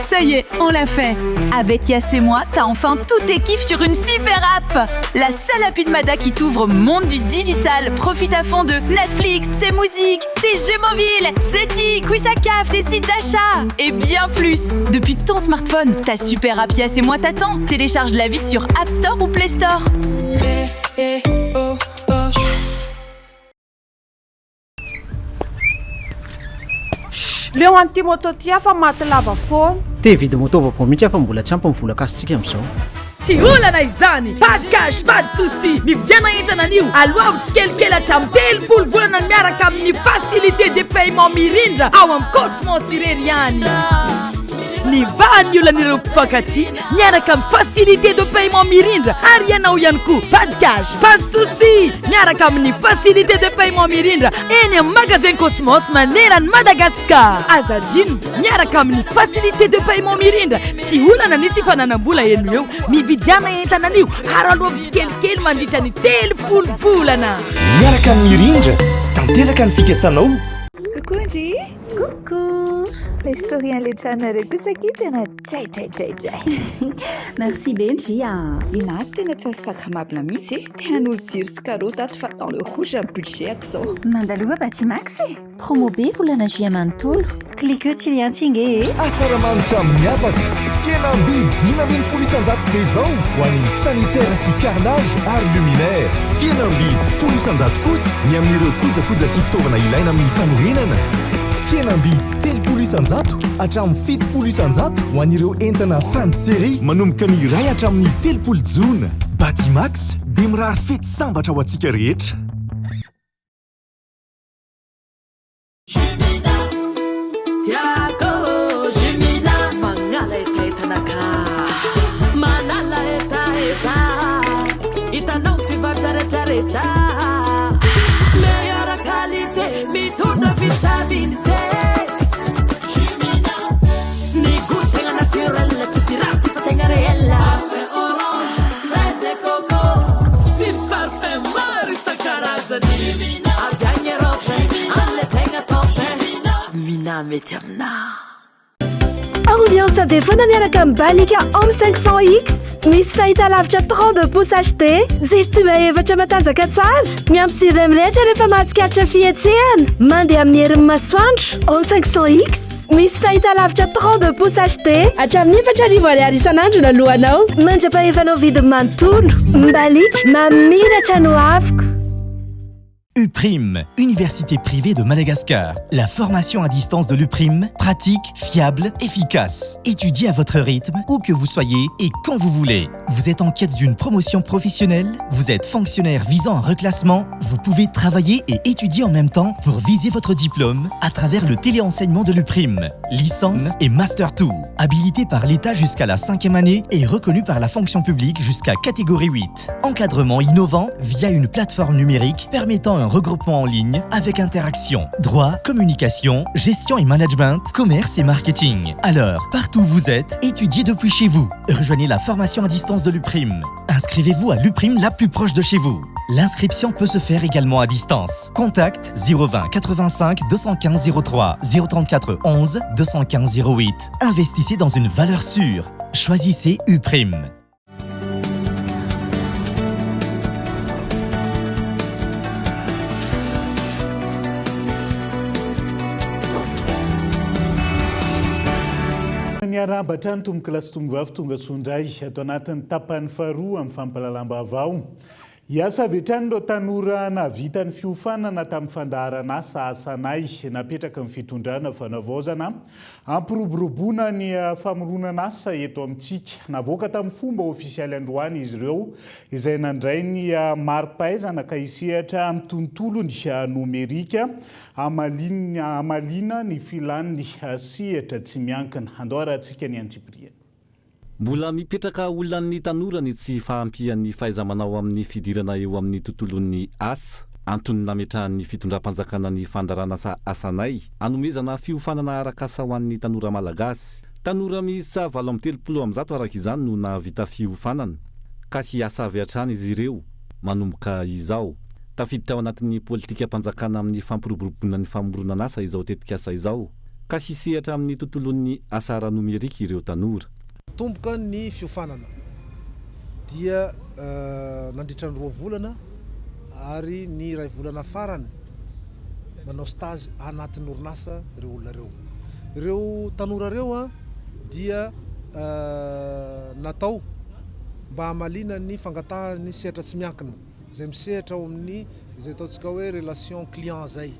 Ça y est, on l'a fait. Avec Yas et moi, t'as enfin tous tes kiffs sur une super app. La seule appli de Mada qui t'ouvre au monde du digital. Profite à fond de Netflix, tes musiques, tes jeux mobiles, Zety, Quizacaf, tes sites d'achat et bien plus. Depuis ton smartphone, ta super app Yas et moi t'attend. Télécharge-la vite sur App Store ou Play Store. Leo an'ity moto ty aho fa maty lava foana. Te hividy moto vaovao mihitsy aho fa mbola tsy ampy ny vola kasintsika amin'izao. Tsy olana izany! Pas de cash, pas de souci! Mividiana entana anio, aloavy tsikelikely hatramin'ny 30 volana miaraka amin'ny facilité de paiement mirindra ao amin'ny Cosmos irery ihany. Nivaha ny olan'ireo mpifankatia miaraka amin'ny facilité de paiement mirindra ary ianao ihany koa pas de cash, pas de souci! Miaraka amin'ny facilité de paiement mirindra eny amin'ny magasin Cosmos maneran'i Madagascar. Aza adino, miaraka amin'ny facilité de paiement mirindra, tsy olana ny tsy fananam-bola eny ho eo. Mividiana entana anio ary aloavy tsikelikely mandritra ny 30 volana. Miaraka amin'ny Mirindra, tanteraka ny fikasanao. Coucou ndry! Coucou! Ilay story an'ilay tranonareo kosa akia tena dray dray dray dray. Merci be ndry a! Nina tena tsy instagrammable mihitsy e! Te hanolo jiro sy karaoty ato fa dans le rouge ny budget-ko izao. Mandalova Batimax e! Promo be volana juillet manontolo. Cliqueo tsy lien tsy nge e! Asaramanitra miavaka, fihenam-bidy 15% be izao ho an'ny sanitaire sy carrelage ary luminaire. Fihenam-bidy 10% kosa ny amin'ireo kojakoja sy fitaovana ilaina amin'ny fanorenana. Fihenam-bidy 30% hatramin'ny 70% ho an'ireo entana fin de série manomboka ny iray hatramin'ny 30 jona. Batimax dia mirary fety sambatra ho antsika rehetra. Tiako Jumina Magnala hetahetanakà Manala hetaheta Hitanao mpivarotra retraretra Meilleure qualité Mitondra vitamine C Jumina Ny goût tegna naturel Tsy pirate fa tegna réel Parfum orange, fraise et coco Sy parfum maro isan-karazany Jumina Avy agny Europe Any le tegna top Jumina mety aminà Ambiance be foana miaraka amin'ny Balika Home 500X. Misy fahitalavitra 32 pouces HD, jiro tube efatra matanjaka tsara, miampy jiro iray mirehitra rehefa mahatsikaritra fihetsehana, mandeha amin'ny herin'ny masoandro, Home 500X. Misy fahitalavitra 32 pouces HD hatramin'ny 4000 ariary isan'andro no aloanao, mandra-pahefanao vidiny manontolo. Mbaliaka, mamiratra no avoko. UPRIM, Université privée de Madagascar. La formation à distance de l'UPRIM, pratique, fiable, efficace. Étudiez à votre rythme, où que vous soyez et quand vous voulez. Vous êtes en quête d'une promotion professionnelle? Vous êtes fonctionnaire visant un reclassement? Vous pouvez travailler et étudier en même temps pour viser votre diplôme à travers le téléenseignement de l'UPRIM. Licence et Master 2. Habilité par l'État jusqu'à la cinquième année et reconnu par la fonction publique jusqu'à catégorie 8. Encadrement innovant via une plateforme numérique permettant un regroupement en ligne avec interaction, droit, communication, gestion et management, commerce et marketing. Alors, partout où vous êtes, étudiez depuis chez vous. Rejoignez la formation à distance de l'UPRIM. Inscrivez-vous à l'UPRIM la plus proche de chez vous. L'inscription peut se faire également à distance. Contact 020 85 215 03 034 11 215 08. Investissez dans une valeur sûre. Choisissez UPRIM. Miarahaba hatrany tompokolahy sy tompovavy tonga soa indray ato anatin'ny tapany faharoa amin'ny fampahalalam-baovao. Hiasa avy hatrany ireo tanora nahavita ny fiofanana tamin'ny fandaharan'asa Asanay napetraky ny fitondrana fanavaozana hampiroboroboana ny famoronana asa eto amintsika. Navoaka tamin'ny fomba ofisialy androany izy ireo izay nandray ny mari-pahaizana ka hisehatra amin'ny tontolon'ny nomerika hamaliana ny filan'ny sehatra tsy miankina. Andao arahantsika ny antsipiriany. Mbola mipetraka olan'ny tanora ny tsy fahampian'ny fahaiza-manao amin'ny fidirana eo amin'ny tontolon'ny asa. Antony nametrahan'ny fitondram-panjakana ny fandaharanasa Asanay, hanomezana fiofanana arak'asa ho an'ny tanora malagasy. Tanora miisa 138 araka izany no nahavita fiofanana, ka hiasa avy hatrany izy ireo manomboka izao. Tafiditra ao anatin'ny politikam-panjakana amin'ny fampiroboroboana ny famoronan'asa izao tetikasa izao. ka hisehatra amin'ny tontolon'ny asa ara-nomerika ireo tanora. Tomboka ny fiofanana dia nandritra ny roa volana ary ny iray volana farany manao stage anatin'ny orinasa ireo olona ireo. Ireo tanora ireo dia natao mba hamaliana ny fangatahan'ny sehatra tsy miankina izay misehatra ao amin'ny izay ataontsika hoe relation client izay.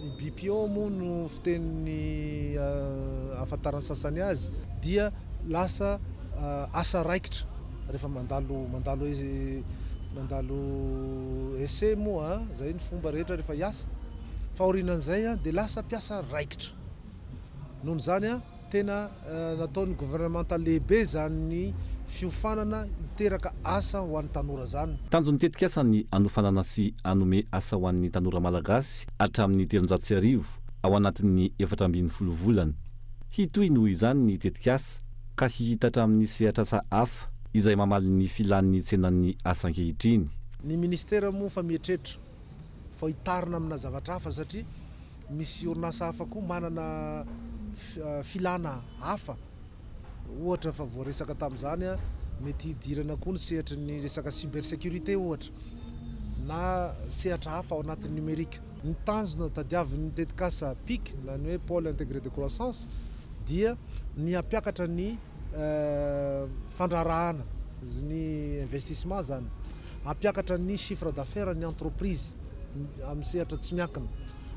Ny BPO moa no fitenin'ny ahafantaran'ny sasany azy dia lasa asa raikitra rehefa mandalo mandalo mandalo essai moa zay ny fomba rehetra rehefa hiasa fa aorianan'izay dia lasa mpiasa raikitra. Noho izany Tena nataon'ny governemanta lehibe izany fiofanana hiteraka asa ho an'ny tanora izany. Tanjon'ny tetikasa ny hanofanana sy hanome asa ho an'ny tanora malagasy hatramin'ny 1300 ao anatin'ny 14 volana. Hitohy noho izany ny tetikasa ka hihitatra amin'ny sehatr'asa hafa izay mamaly ny filan'ny tsenan'ny asa ankehitriny. Ny ministera moa fa mieritreritra fa hitarina amina zavatra hafa satria Misy orinasa hafa koa manana filana hafa, ohatra efa voaresaka tamin'izany, mety hidirana koa ny sehatry ny resaka cybersécurité ohatra, na sehatra hafa ao anatin'ny numérique. Ny tanjona tadiavin'ny tetikasa pic na ny hoe Pôle Intégré de Croissance dia ny hampiakatra ny fandraharahana, ny investissement izany, hampiakatra ny chiffre d'affaires ny entreprise amin'ny sehatra tsy miankina.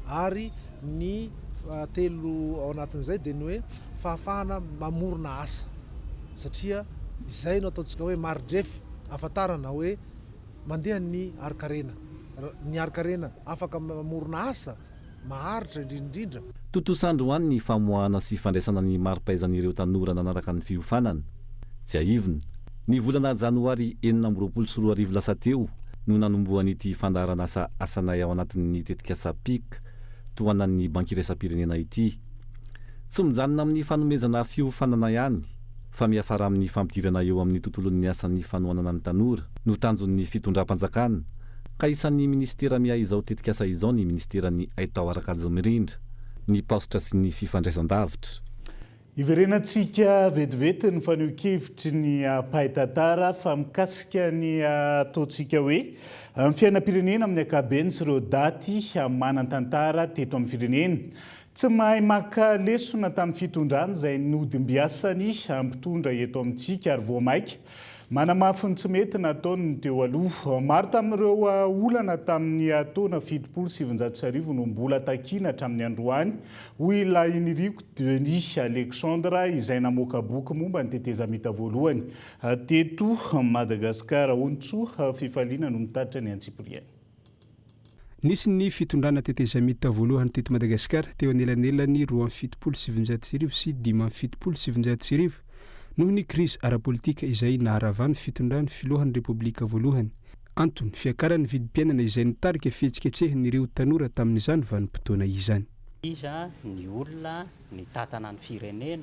Ary ny fahatelo ao anatin'izay dia ny hoe fahafahana mamorona asa satria izay no ataontsika hoe mari-drefy ahafantarana hoe mandeha ny harin-karena. Ny harin-karena afaka mamorona asa maharitra indrindra indrindra. Tontosa androany ny famoahana sy fandraisana ny mari-pahaizan'ireo tanora nanaraka ny fiofanana. Tsiahivina, ny volana janoary 2026 lasa teo no nanombohan'ity fandaharanasa Asanay ao anatin'ny tetikasa pic tohanan'ny Banky Iraisam-pirenena ity. Tsy mijanona amin'ny fanomezana fiofanana ihany fa miafara amin'ny fampidirana eo amin'ny tontolon'ny asa ny fanohanana ny tanora no tanjon'ny fitondram-panjakana ka isan'ny minisitera miahy izao tetikasa izao ny minisiteran'ny Haitao ara-kajy mirindra, ny paositra sy ny fifandraisan-davitra. Hiverenantsika vetivety ny fanehoan-kevitry ny mpahay tantara fa mikasika ny ataontsika hoe ny fiainam-pirenena amin'ny ankapobeny sy ireo daty manan-tantara teto amin'ny firenena. Tsy mahay maka lesona tamin'ny fitondrana izay nodimbiasany mpitondra eto amintsika ary vao maika manamafy ny tsy mety nataony ny teo aloha. Maro tamin'ireo olana tamin'ny taona 1970 no mbola takiana hatramin'ny androany, hoy i Lahiniriko Denis Alexandre izay namoaka boky momba ny tetezamita voalohany teto Madagasikara. Onintsoa Fifaliana no mitatitra ny antsipiriany. Nisy ny fitondrana tetezamita voalohany teto Madagasikara teo anelanelan'ny 1972 sy 1975 noho ny krizy ara-politika izay naharavan'ny fitondran'ny filohan'ny Repoblika voalohany. Antony, fiakaran'ny vidim-piainana izay nitarika fihetsiketsehan'ireo tanora tamin'izany vanim-potoana izany. Iza ny olona nitantana ny firenena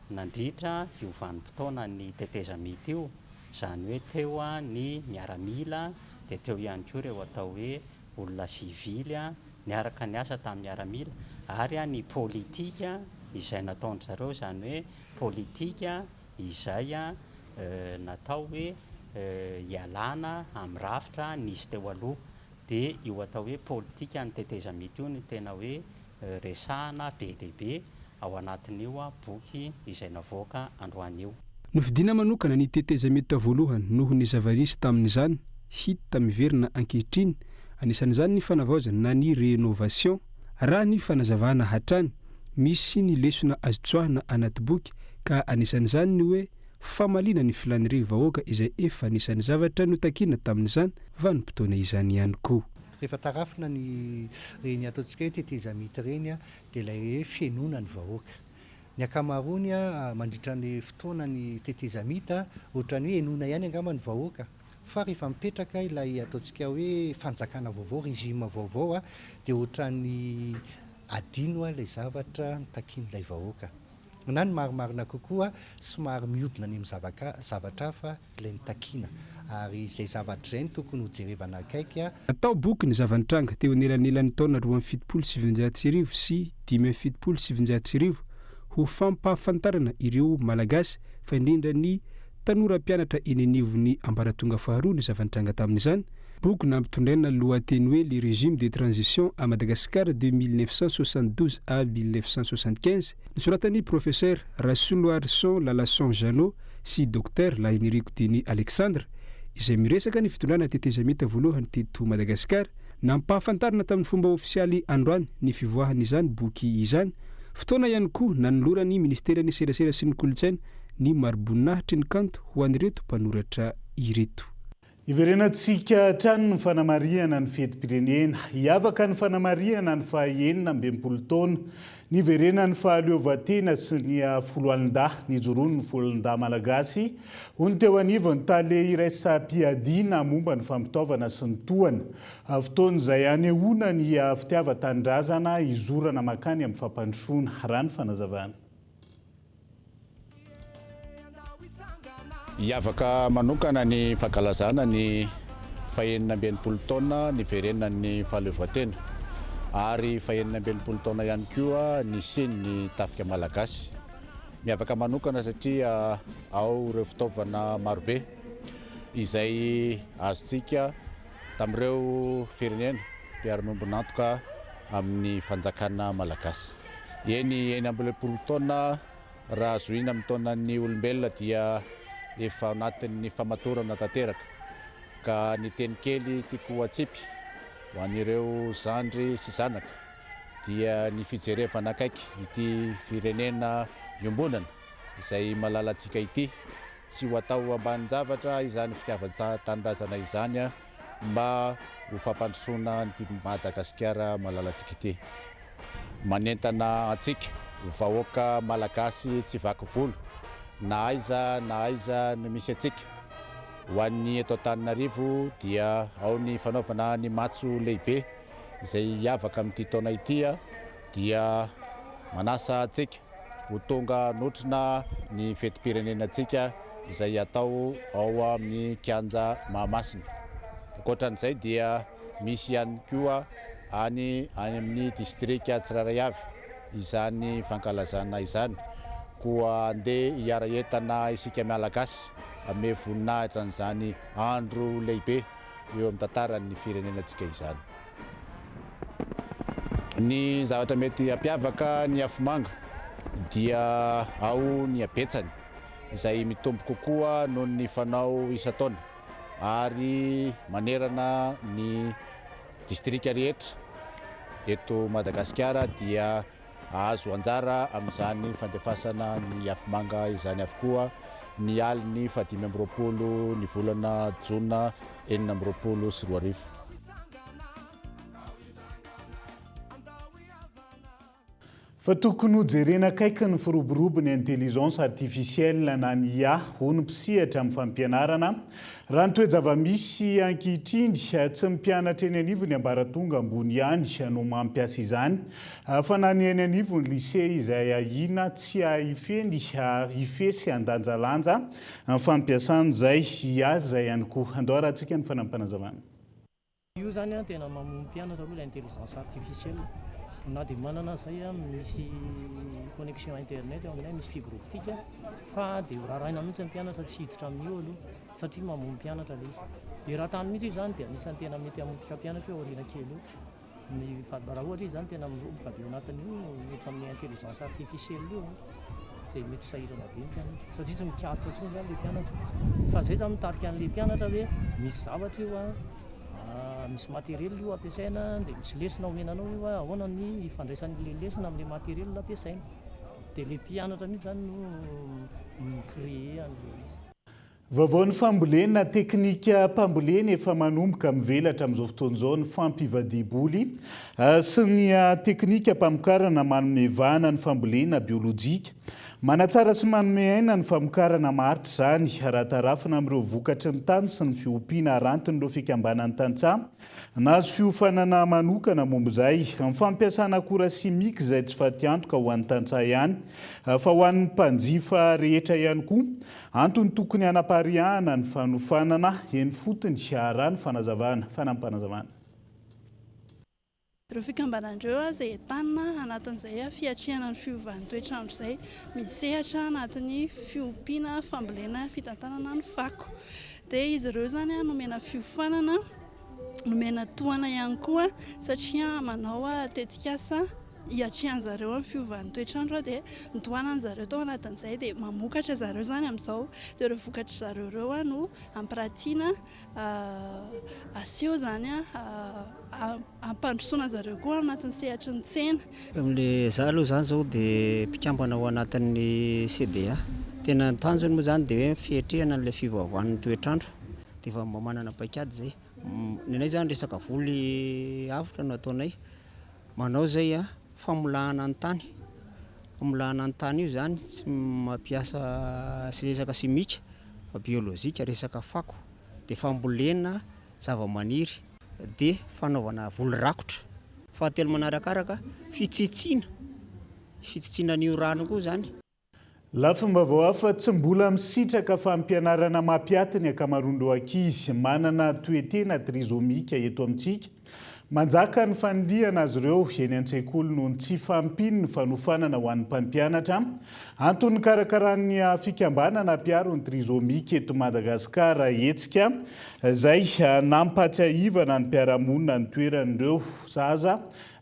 nandritra io vanim-potoanan'ny tetezamita io? Izany hoe teo ny miaramila dia teo ihany koa ireo atao hoe olona sivily niaraka niasa tamin'ny miaramila ary ny politika izay nataon-dry zareo, izany hoe politika izay natao hoe hialana amin'ny rafitra nisy teo aloha. Dia io atao hoe politikan'ny tetezamita io no tena hoe resahana be dia be ao anatin'io boky izay navoaka androany io. Nofidina manokana ny tetezamita voalohany noho ny zava-nisy tamin'izany, hita miverina ankehitriny, anisan'izany ny fanavaozana na ny rénovation. Raha ny fanazavana hatrany, misy ny lesona azo tsoahina anaty boky ka anisan'izany ny hoe famaliana ny filan'ireo vahoaka izay efa anisan'ny zavatra notakiana tamin'izany vanim-potoana izany ihany koa. Rehefa tarafina ny ireny ataontsika hoe tetezamita ireny dia ilay hoe fihenoana ny vahoaka. Ny ankamaroany mandritra ny fotoanan'ny tetezamita ohatran'ny hoe henoina ihany angamba ny vahoaka fa rehefa mipetraka ilay ataontsika hoe fanjakana vaovao, régime vaovao dia ohatran'ny adino ilay zavatra notakian'ilay vahoaka. Na ny marimarina kokoa somary mihodina any amin'ny zavatra hafa ilay notakiana. Ary izay zavatra izay no tokony hojerevana akaiky. Natao boky ny zava-nitranga teo anelanelan'ny taona 1972 sy 1975 ho fampahafantarana ireo Malagasy fa indrindra ny tanora mpianatra eny anivon'ny ambaratonga faharoa ny zava-nitranga tamin'izany. Boky nampitondraina lohateny hoe Le régime de transition à Madagascar de 1972 à 1975, nosoratan'ny Professeur Rasoloarison Lalason Jeannot sy Docteur Lahiniriko Denis Alexandre, izay miresaka ny fitondrana tetezamita voalohany teto Madagasikara. Nampahafantarina tamin'ny fomba ofisialy androany ny fivoahan'izany boky izany. Fotoana ihany koa nanoloran'ny Ministeran'ny Serasera sy ny Kolontsaina ny mariboninahitry ny kanto ho an'ireto mpanoratra ireto. Hiverenantsika hatrany ny fanamarihana ny fetim-pirenena. Hiavaka ny fanamarihana ny faha 66 taona niverenan'ny fahaleovantena sy ny foloalindahy nijoroan'ny foloalindahy malagasy, hoy ny teo anivon'ny tale iraisam-piadiana momba ny fampitaovana sy ny tohana. Fotoana izay hanehoana ny fitiavan-tanindrazana hizorana mankany amin'ny fampandrosoana, raha ny fanazavana. Hiavaka manokana ny fankalazana ny fahenina amby 60 taona niverenan'ny fahaleovantena ary fahenina amby 60 taona ihany koa nisian'ny tafika malagasy. Miavaka manokana satria ao ireo fitaovana marobe izay azontsika tamin'ireo firenena mpiara-miombon'antoka amin'ny fanjakana malagasy. Eny, 66 taona raha zohiana amin'ny taonan'ny olombelona dia efa anatin'ny famatorana tanteraka. Ka ny teny kely tiako hatsipy ho an'ireo zandry sy zanaka dia ny fijerevana akaiky ity firenena iombonana izay malalantsika ity. Tsy ho atao ambanin-javatra izany fitiavan-tanindrazana izany mba ho fampandrosoana an'ity Madagasikara malalantsika ity. Manentana antsika vahoaka Malagasy tsy vaky volo na aiza na aiza no misy antsika. Ho an'ny eto Antananarivo dia ao ny fanaovana ny matso lehibe izay hiavaka amin'ity taona ity dia manasa antsika ho tonga hanotrona ny fetim-pirenenantsika izay hatao ao amin'ny kianja Mahamasina. Ankoatran'izay dia misy ihany koa any any amin'ny distrika tsirairay avy izany fankalazana izany. Koa andeha hiara-hientana isika Malagasy hanome voninahitra an'izany andro lehibe eo amin'ny tantaran'ny firenenantsika izany. Ny zavatra mety hampiavaka ny afomanga dia ao ny habetsany izay mitombo kokoa noho ny fanao isan-taona ary manerana ny distrika rehetra eto Madagasikara dia Hahazo anjara amin'izany fandefasana ny afomanga izany avokoa ny alin'ny faha-25 ny volana jona 2026. Fa tokony ho jerena akaiky ny firoborobon'ny intelligence artificielle na ny IA, hoy ny mpisehatra amin'ny fampianarana. Raha ny toe-java-misy ankehitriny, tsy ny mpianatra eny anivon'ny ambaratonga ambony ihany no mampiasa izany Fa na ny eny anivon'ny lycée izay ahiana tsy hahifehy ny hifehy sy handanjalanja ny fampiasana izay IA izay ihany koa. Andao harahantsika ny fanampinazavana. Io zany an tena mamono mpianatra aloha ilay intelligence artificielle. Na dia manana aza zay an, misy connexion internet eo aminay, misy fibre optique fa dia ho raraina mihitsy ny mpianatra tsy hiditra amin'io aloha satria mamono mpianatra ilay izy. Eran-tany mihitsy io zany dia anisan'ny tena mety hamotika mpianatra io aoriana kely io. Ny fa raha ohatra izy zany tena miroboka be ao anatin'io ohatra amin'ny intelligence artificielle io dia mety sahirana be ny mpianatra satria tsy mikaroka intsony zany le mpianatra fa zay zany mitarika an'le mpianatra hoe misy zavatra io an misy matériel io ampiasaina dia misy lesona omena anao io an ahoana ny ifandraisan'le lesona amin'le matériel ampiasaina dia le mpianatra mihitsy zany no mi-créer an'le izy. Vaovaon'ny fambolena, Teknikam-pambolena efa manomboka mivelatra amin'izao fotoana izao ny fampivadiam-boly sy ny teknikam-pamokarana manome vahana ny fambolena biolojika. Manatsara sy manome aina ny famokarana maharitra izany raha tarafina amin'ireo vokatry ny tany sy ny fiompiana arantin'ireo fikambanan'ny tantsaha nahazo fiofanana manokana momba izay. Ny fampiasana akora simika izay tsy fatiantoka ho an'ny tantsaha ihany fa ho an'ny mpanjifa rehetra ihany koa. Antony tokony hanapariahana ny fanofanana eny fotony raha ny fanazavana. Fanampinazavana. Ireo fikambanana ireo izay entanina anatin'izay fiatrehana ny fiovan'ny toetr'andro izay, misehatra anatin'ny fiompiana, fambolena, fitantanana ny fako. Dia izy ireo izany nomena fiofanana, nomena tohana ihany koa satria manao tetikasa hiatrehan zareo amin'ny fiovan'ny toetr'andro dia notohanany zareo tao anatin'izay dia mamokatra zareo izany amin'izao dia ireo vokatry zareo ireo no ampiratiana aseho izany ampandrosoana zareo koa anatin'ny sehatry ny tsena. Amin'ilay za aloha izany izao dia mpikambana ao anatin'ny CDA. Tena ny tanjony moa izany dia hoe fiatrehana an'ilay fiovaovan'ny toetr'andro dia efa mba manana paikady izay. Ny anay izany resaka voly avotra no ataonay. Manao izay a, famolahana ny tany, famolahana ny tany io izany tsy mampiasa tsy resaka simika fa biolojika, resaka fako, dia fambolena zavamaniry, dia fanaovana voly rakotra. Fahatelo manarakaraka, fitsitsiana, fitsitsiana an'io rano io koa izany. Lafim-baovao hafa, tsy mbola misitraka fampianarana mampiaty ny ankamaroan'ireo ankizy manana toe-tena trisomique eto amintsika. Manjaka ny fanilihana azy ireo eny an-tsekoly noho ny tsy fahampian'ny fanofanana ho an'ny mpampianatra. Antony nikarakaran'ny fikambanana mpiaro ny trisomique eto Madagasikara hetsika izay nampahatsiahivana ny mpiara-monina ny toeran'ireo zaza,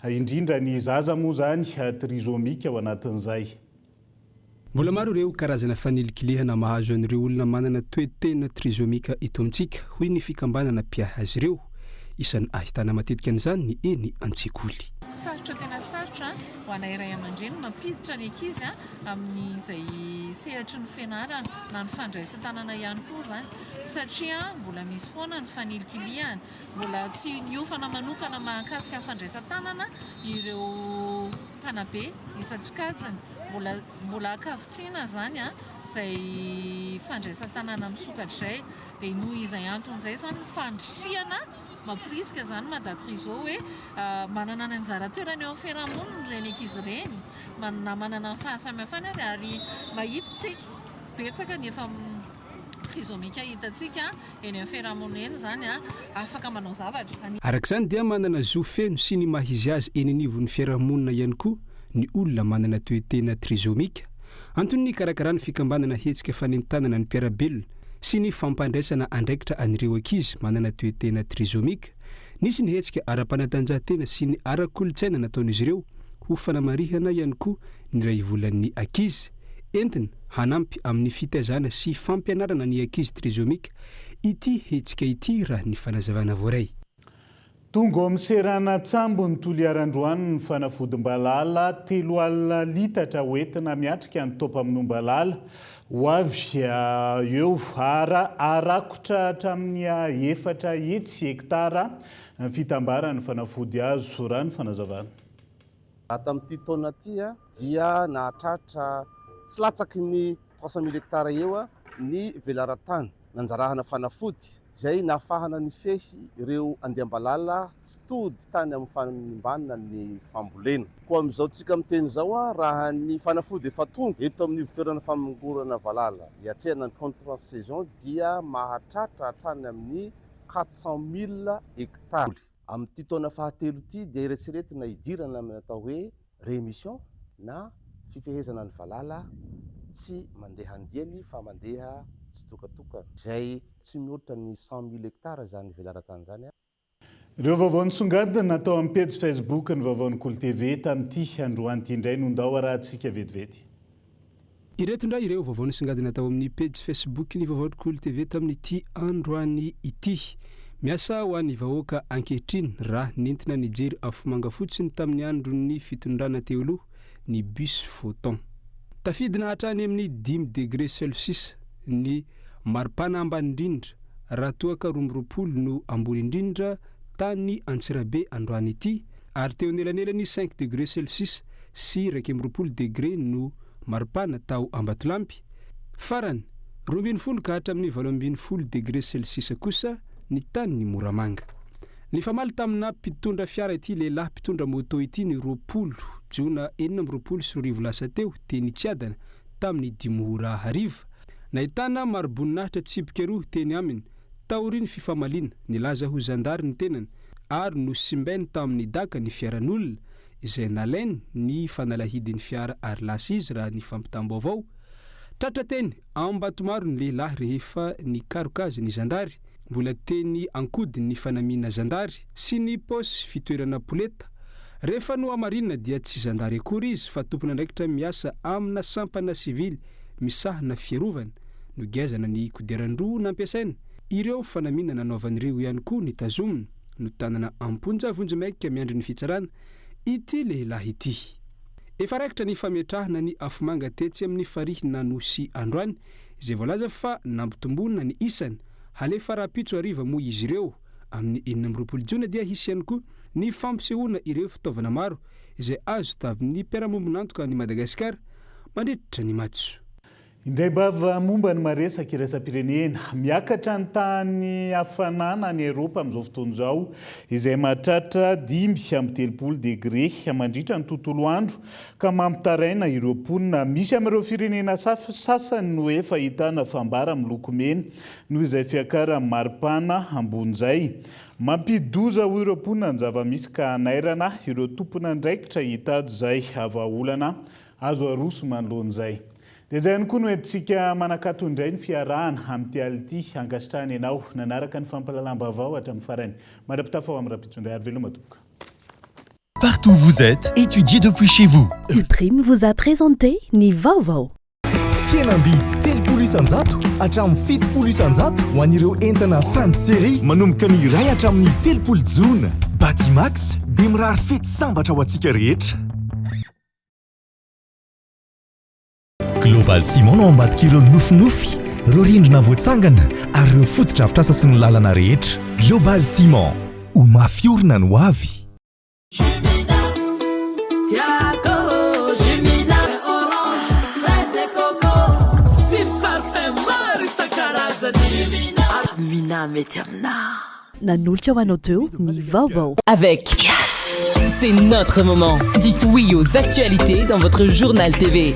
indrindra ny zaza moa izany trisomique ao anatin'izay. Mbola maro ireo karazana fanilikilihana mahazo an'ireo olona manana toe-tena trizomika eto amintsika, hoy ny fikambanana mpiahy azy ireo. Isan'ny ahitana matetika an'izany ny eny an-tsekoly. Sarotra tena sarotra ho anay ray aman-dreny mampiditra ny ankizy amin'izay sehatry ny fianarana na ny fandraisan-tanana ihany koa izany satria mbola misy foana ny fanilikilihana. Mbola tsy niofana manokana mahakasika ny fandraisan-tanana ireo mpanabe isan-tsokajiny. Mbola mbola ankavitsiana izany izay fandraisan-tanana misokatra izay. Dia noho izay antony izay izany ny fandrisihana mamporisika izany Mada Triso hoe manana ny anjara toerany eo amin'ny fiarahamonina ireny ankizy ireny, na manana ny fahasamihafany ary, ary mahita isika betsaka ny efa trisomique hitantsika eny amin'ny fiarahamonina eny izany afaka manao zavatra. Araka izany dia manana zo feno sy ny maha izy azy eny anivon'ny fiarahamonina ihany koa ny olona manana toe-tena trisomique. Antony nikarakaran'ny fikambanana hetsika fanentanana ny mpiara-belona sy ny fampandraisana andraikitra an'ireo ankizy manana toe-tena trisomique. Nisy ny hetsika ara-panatanjahantena sy ny ara-kolontsaina nataon'izy ireo ho fanamarihana ihany koa ny iray volan'ny ankizy. Entina hanampy amin'ny fitaizana sy fampianarana ny ankizy trisomique ity hetsika ity raha ny fanazavana voaray. Tonga ao amin'ny seranan-tsambon'i Toliara androany ny fanafodim-balala 30 litatra hoentina miatrika ny taom-pamonoam-balala ho avy eo. Harakotra hatramin'ny 400 hektara ny fitambaran'ny fanafody azo, raha ny fanazavana. Raha tamin'ity taona ity dia nahatratra tsy latsaky ny 300 mille hectares eo ny velaran-tany nanjarahana fanafody izay nahafahana nifehy ireo andiam-balala tsy tody tany amin'ny fanimbana ny fambolena. Koa amin'izao tsika miteny izao, raha ny fanafody efa tonga eto amin'ny ivon-toerana famongorana valala hiatrehana ny contre saison dia mahatratra hatrany amin'ny 400 mille hectares. Amin'ity taona fahatelo ity dia eretseretina hidirana amin'ny atao hoe rémission na fifehezana ny valala tsy mandeha andiany fa mandeha tsitokatokana, izay tsy mihoatra ny 100 mille hectares izany velaran-tany izany. Ireo vaovao nisongadina tao amin'ny pejy Facebook ny vaovaon'ny Kolo TV tamin'ity androany ity indray no ndao arahantsika vetivety. Ireto indray ireo vaovao nisongadina tao amin'ny pejy Facebook ny vaovaon'ny Kolo TV tamin'ity androany ity. Miasa ho an'ny vahoaka ankehitriny raha nentina nijery afomanga fotsiny tamin'ny andron'ny fitondrana teo aloha ny bus photon. Tafidina hatrany amin'ny dimy degré celsius ny maripana ambany indrindra raha toa ka 22 no ambony indrindra tany Antsirabe androany ity ary teo anelanelan'ny cinq degré celsius sy 21 degré no maripana tao Ambatolampy. Farany, 12 ka hatramin'ny 18 degré celsius kosa ny tany Moramanga. Nifamaly tamina mpitondra fiara ity lehilahy mpitondra moto ity ny 20 jona 2026 lasa teo teny Tsiadana tamin'ny dimy ora hariva. Nahitana mari-boninahitra tsipika roa teny aminy taorian'ny fifamaliana, nilaza ho zandary ny tenany ary nosimbainy tamin'ny daka ny fiaran'olona izay nalainy ny fanalahidin'ny fiara ary lasa izy raha ny fampitam-baovao. Tratra teny Ambatomaro ny lehilahy rehefa nikaroka azy ny zandary. Mbola teny ankodiny ny fanamiana zandary sy ny paosy fitoerana poleta. Rehefa nohamarinina dia tsy zandary akory izy fa tompon'andraikitra miasa amina sampana sivily misahana fiarovana. Nogiazana ny kodiaran-droa nampiasaina. Ireo fanamiana nanaovan'ireo ihany koa nitazomina. Notanana am-ponja vonjimaika miandry ny fitsarana ity lehilahy ity. Efa raikitra ny fametrahana ny afomanga tetsy amin'ny farihin'Anosy androany, izay voalaza fa nampitomboina ny isany. Halefa rahampitso hariva moa izy ireo. Amin'ny 26 jona dia hisy ihany koa ny fampisehoana ireo fitaovana maro izay azo tamin'ny mpiara-mombon'antoka an'i Madagasikara mandritra ny matso. Indray-bava momba ny maresaka iraisam-pirenena. Miakatra ny tahan'ny hafanana any Eropa amin'izao fotoana izao, izay mahatratra 35 degre mandritra ny tontolo andro, ka mampitaraina ireo mponina. Misy amin'ireo firenena sasany no efa ahitana fambara miloko mena noho izay fiakaran'ny maripana ambony izay. Mampidi-doza hoy ireo mponina ny zava-misy ka hanairana ireo tompon'andraikitra hitady izay vahaolana azo aroso manoloana izay. Dia izay ihany koa no entintsika manakato indray ny fiarahana amin'ity alina ity. Ankasitrahana ianao nanaraka ny fampahalalam-baovao hatramin'ny farany. Mandra-pitafa ho amin'ny rahampitso indray ary veloma tompoko. Partout où vous êtes, étudiez depuis chez vous. Uprime vous a présenté ny vaovao. Fihenam-bidy 30% hatramin'ny 70% ho an'ireo entana fin de série manomboka ny iray hatramin'ny 30 jona. Batimax dia mirary fety sambatra ho antsika rehetra. Global Ciment no ao ambadik'ireo nofinofy, ireo rindrina voatsangana ary ireo fotodrafitrasa sy ny lalana rehetra. Global Ciment, ho mafy orina ny ho avy. Jumina, tiako Jumina, orange, fraise et coco, sy parfum maro isan-karazany. Jumina, Mina mety aminà. Nanolotra ho anao teo ny vaovao. Avec Yes, c'est notre moment. Dites oui aux actualités dans votre journal TV.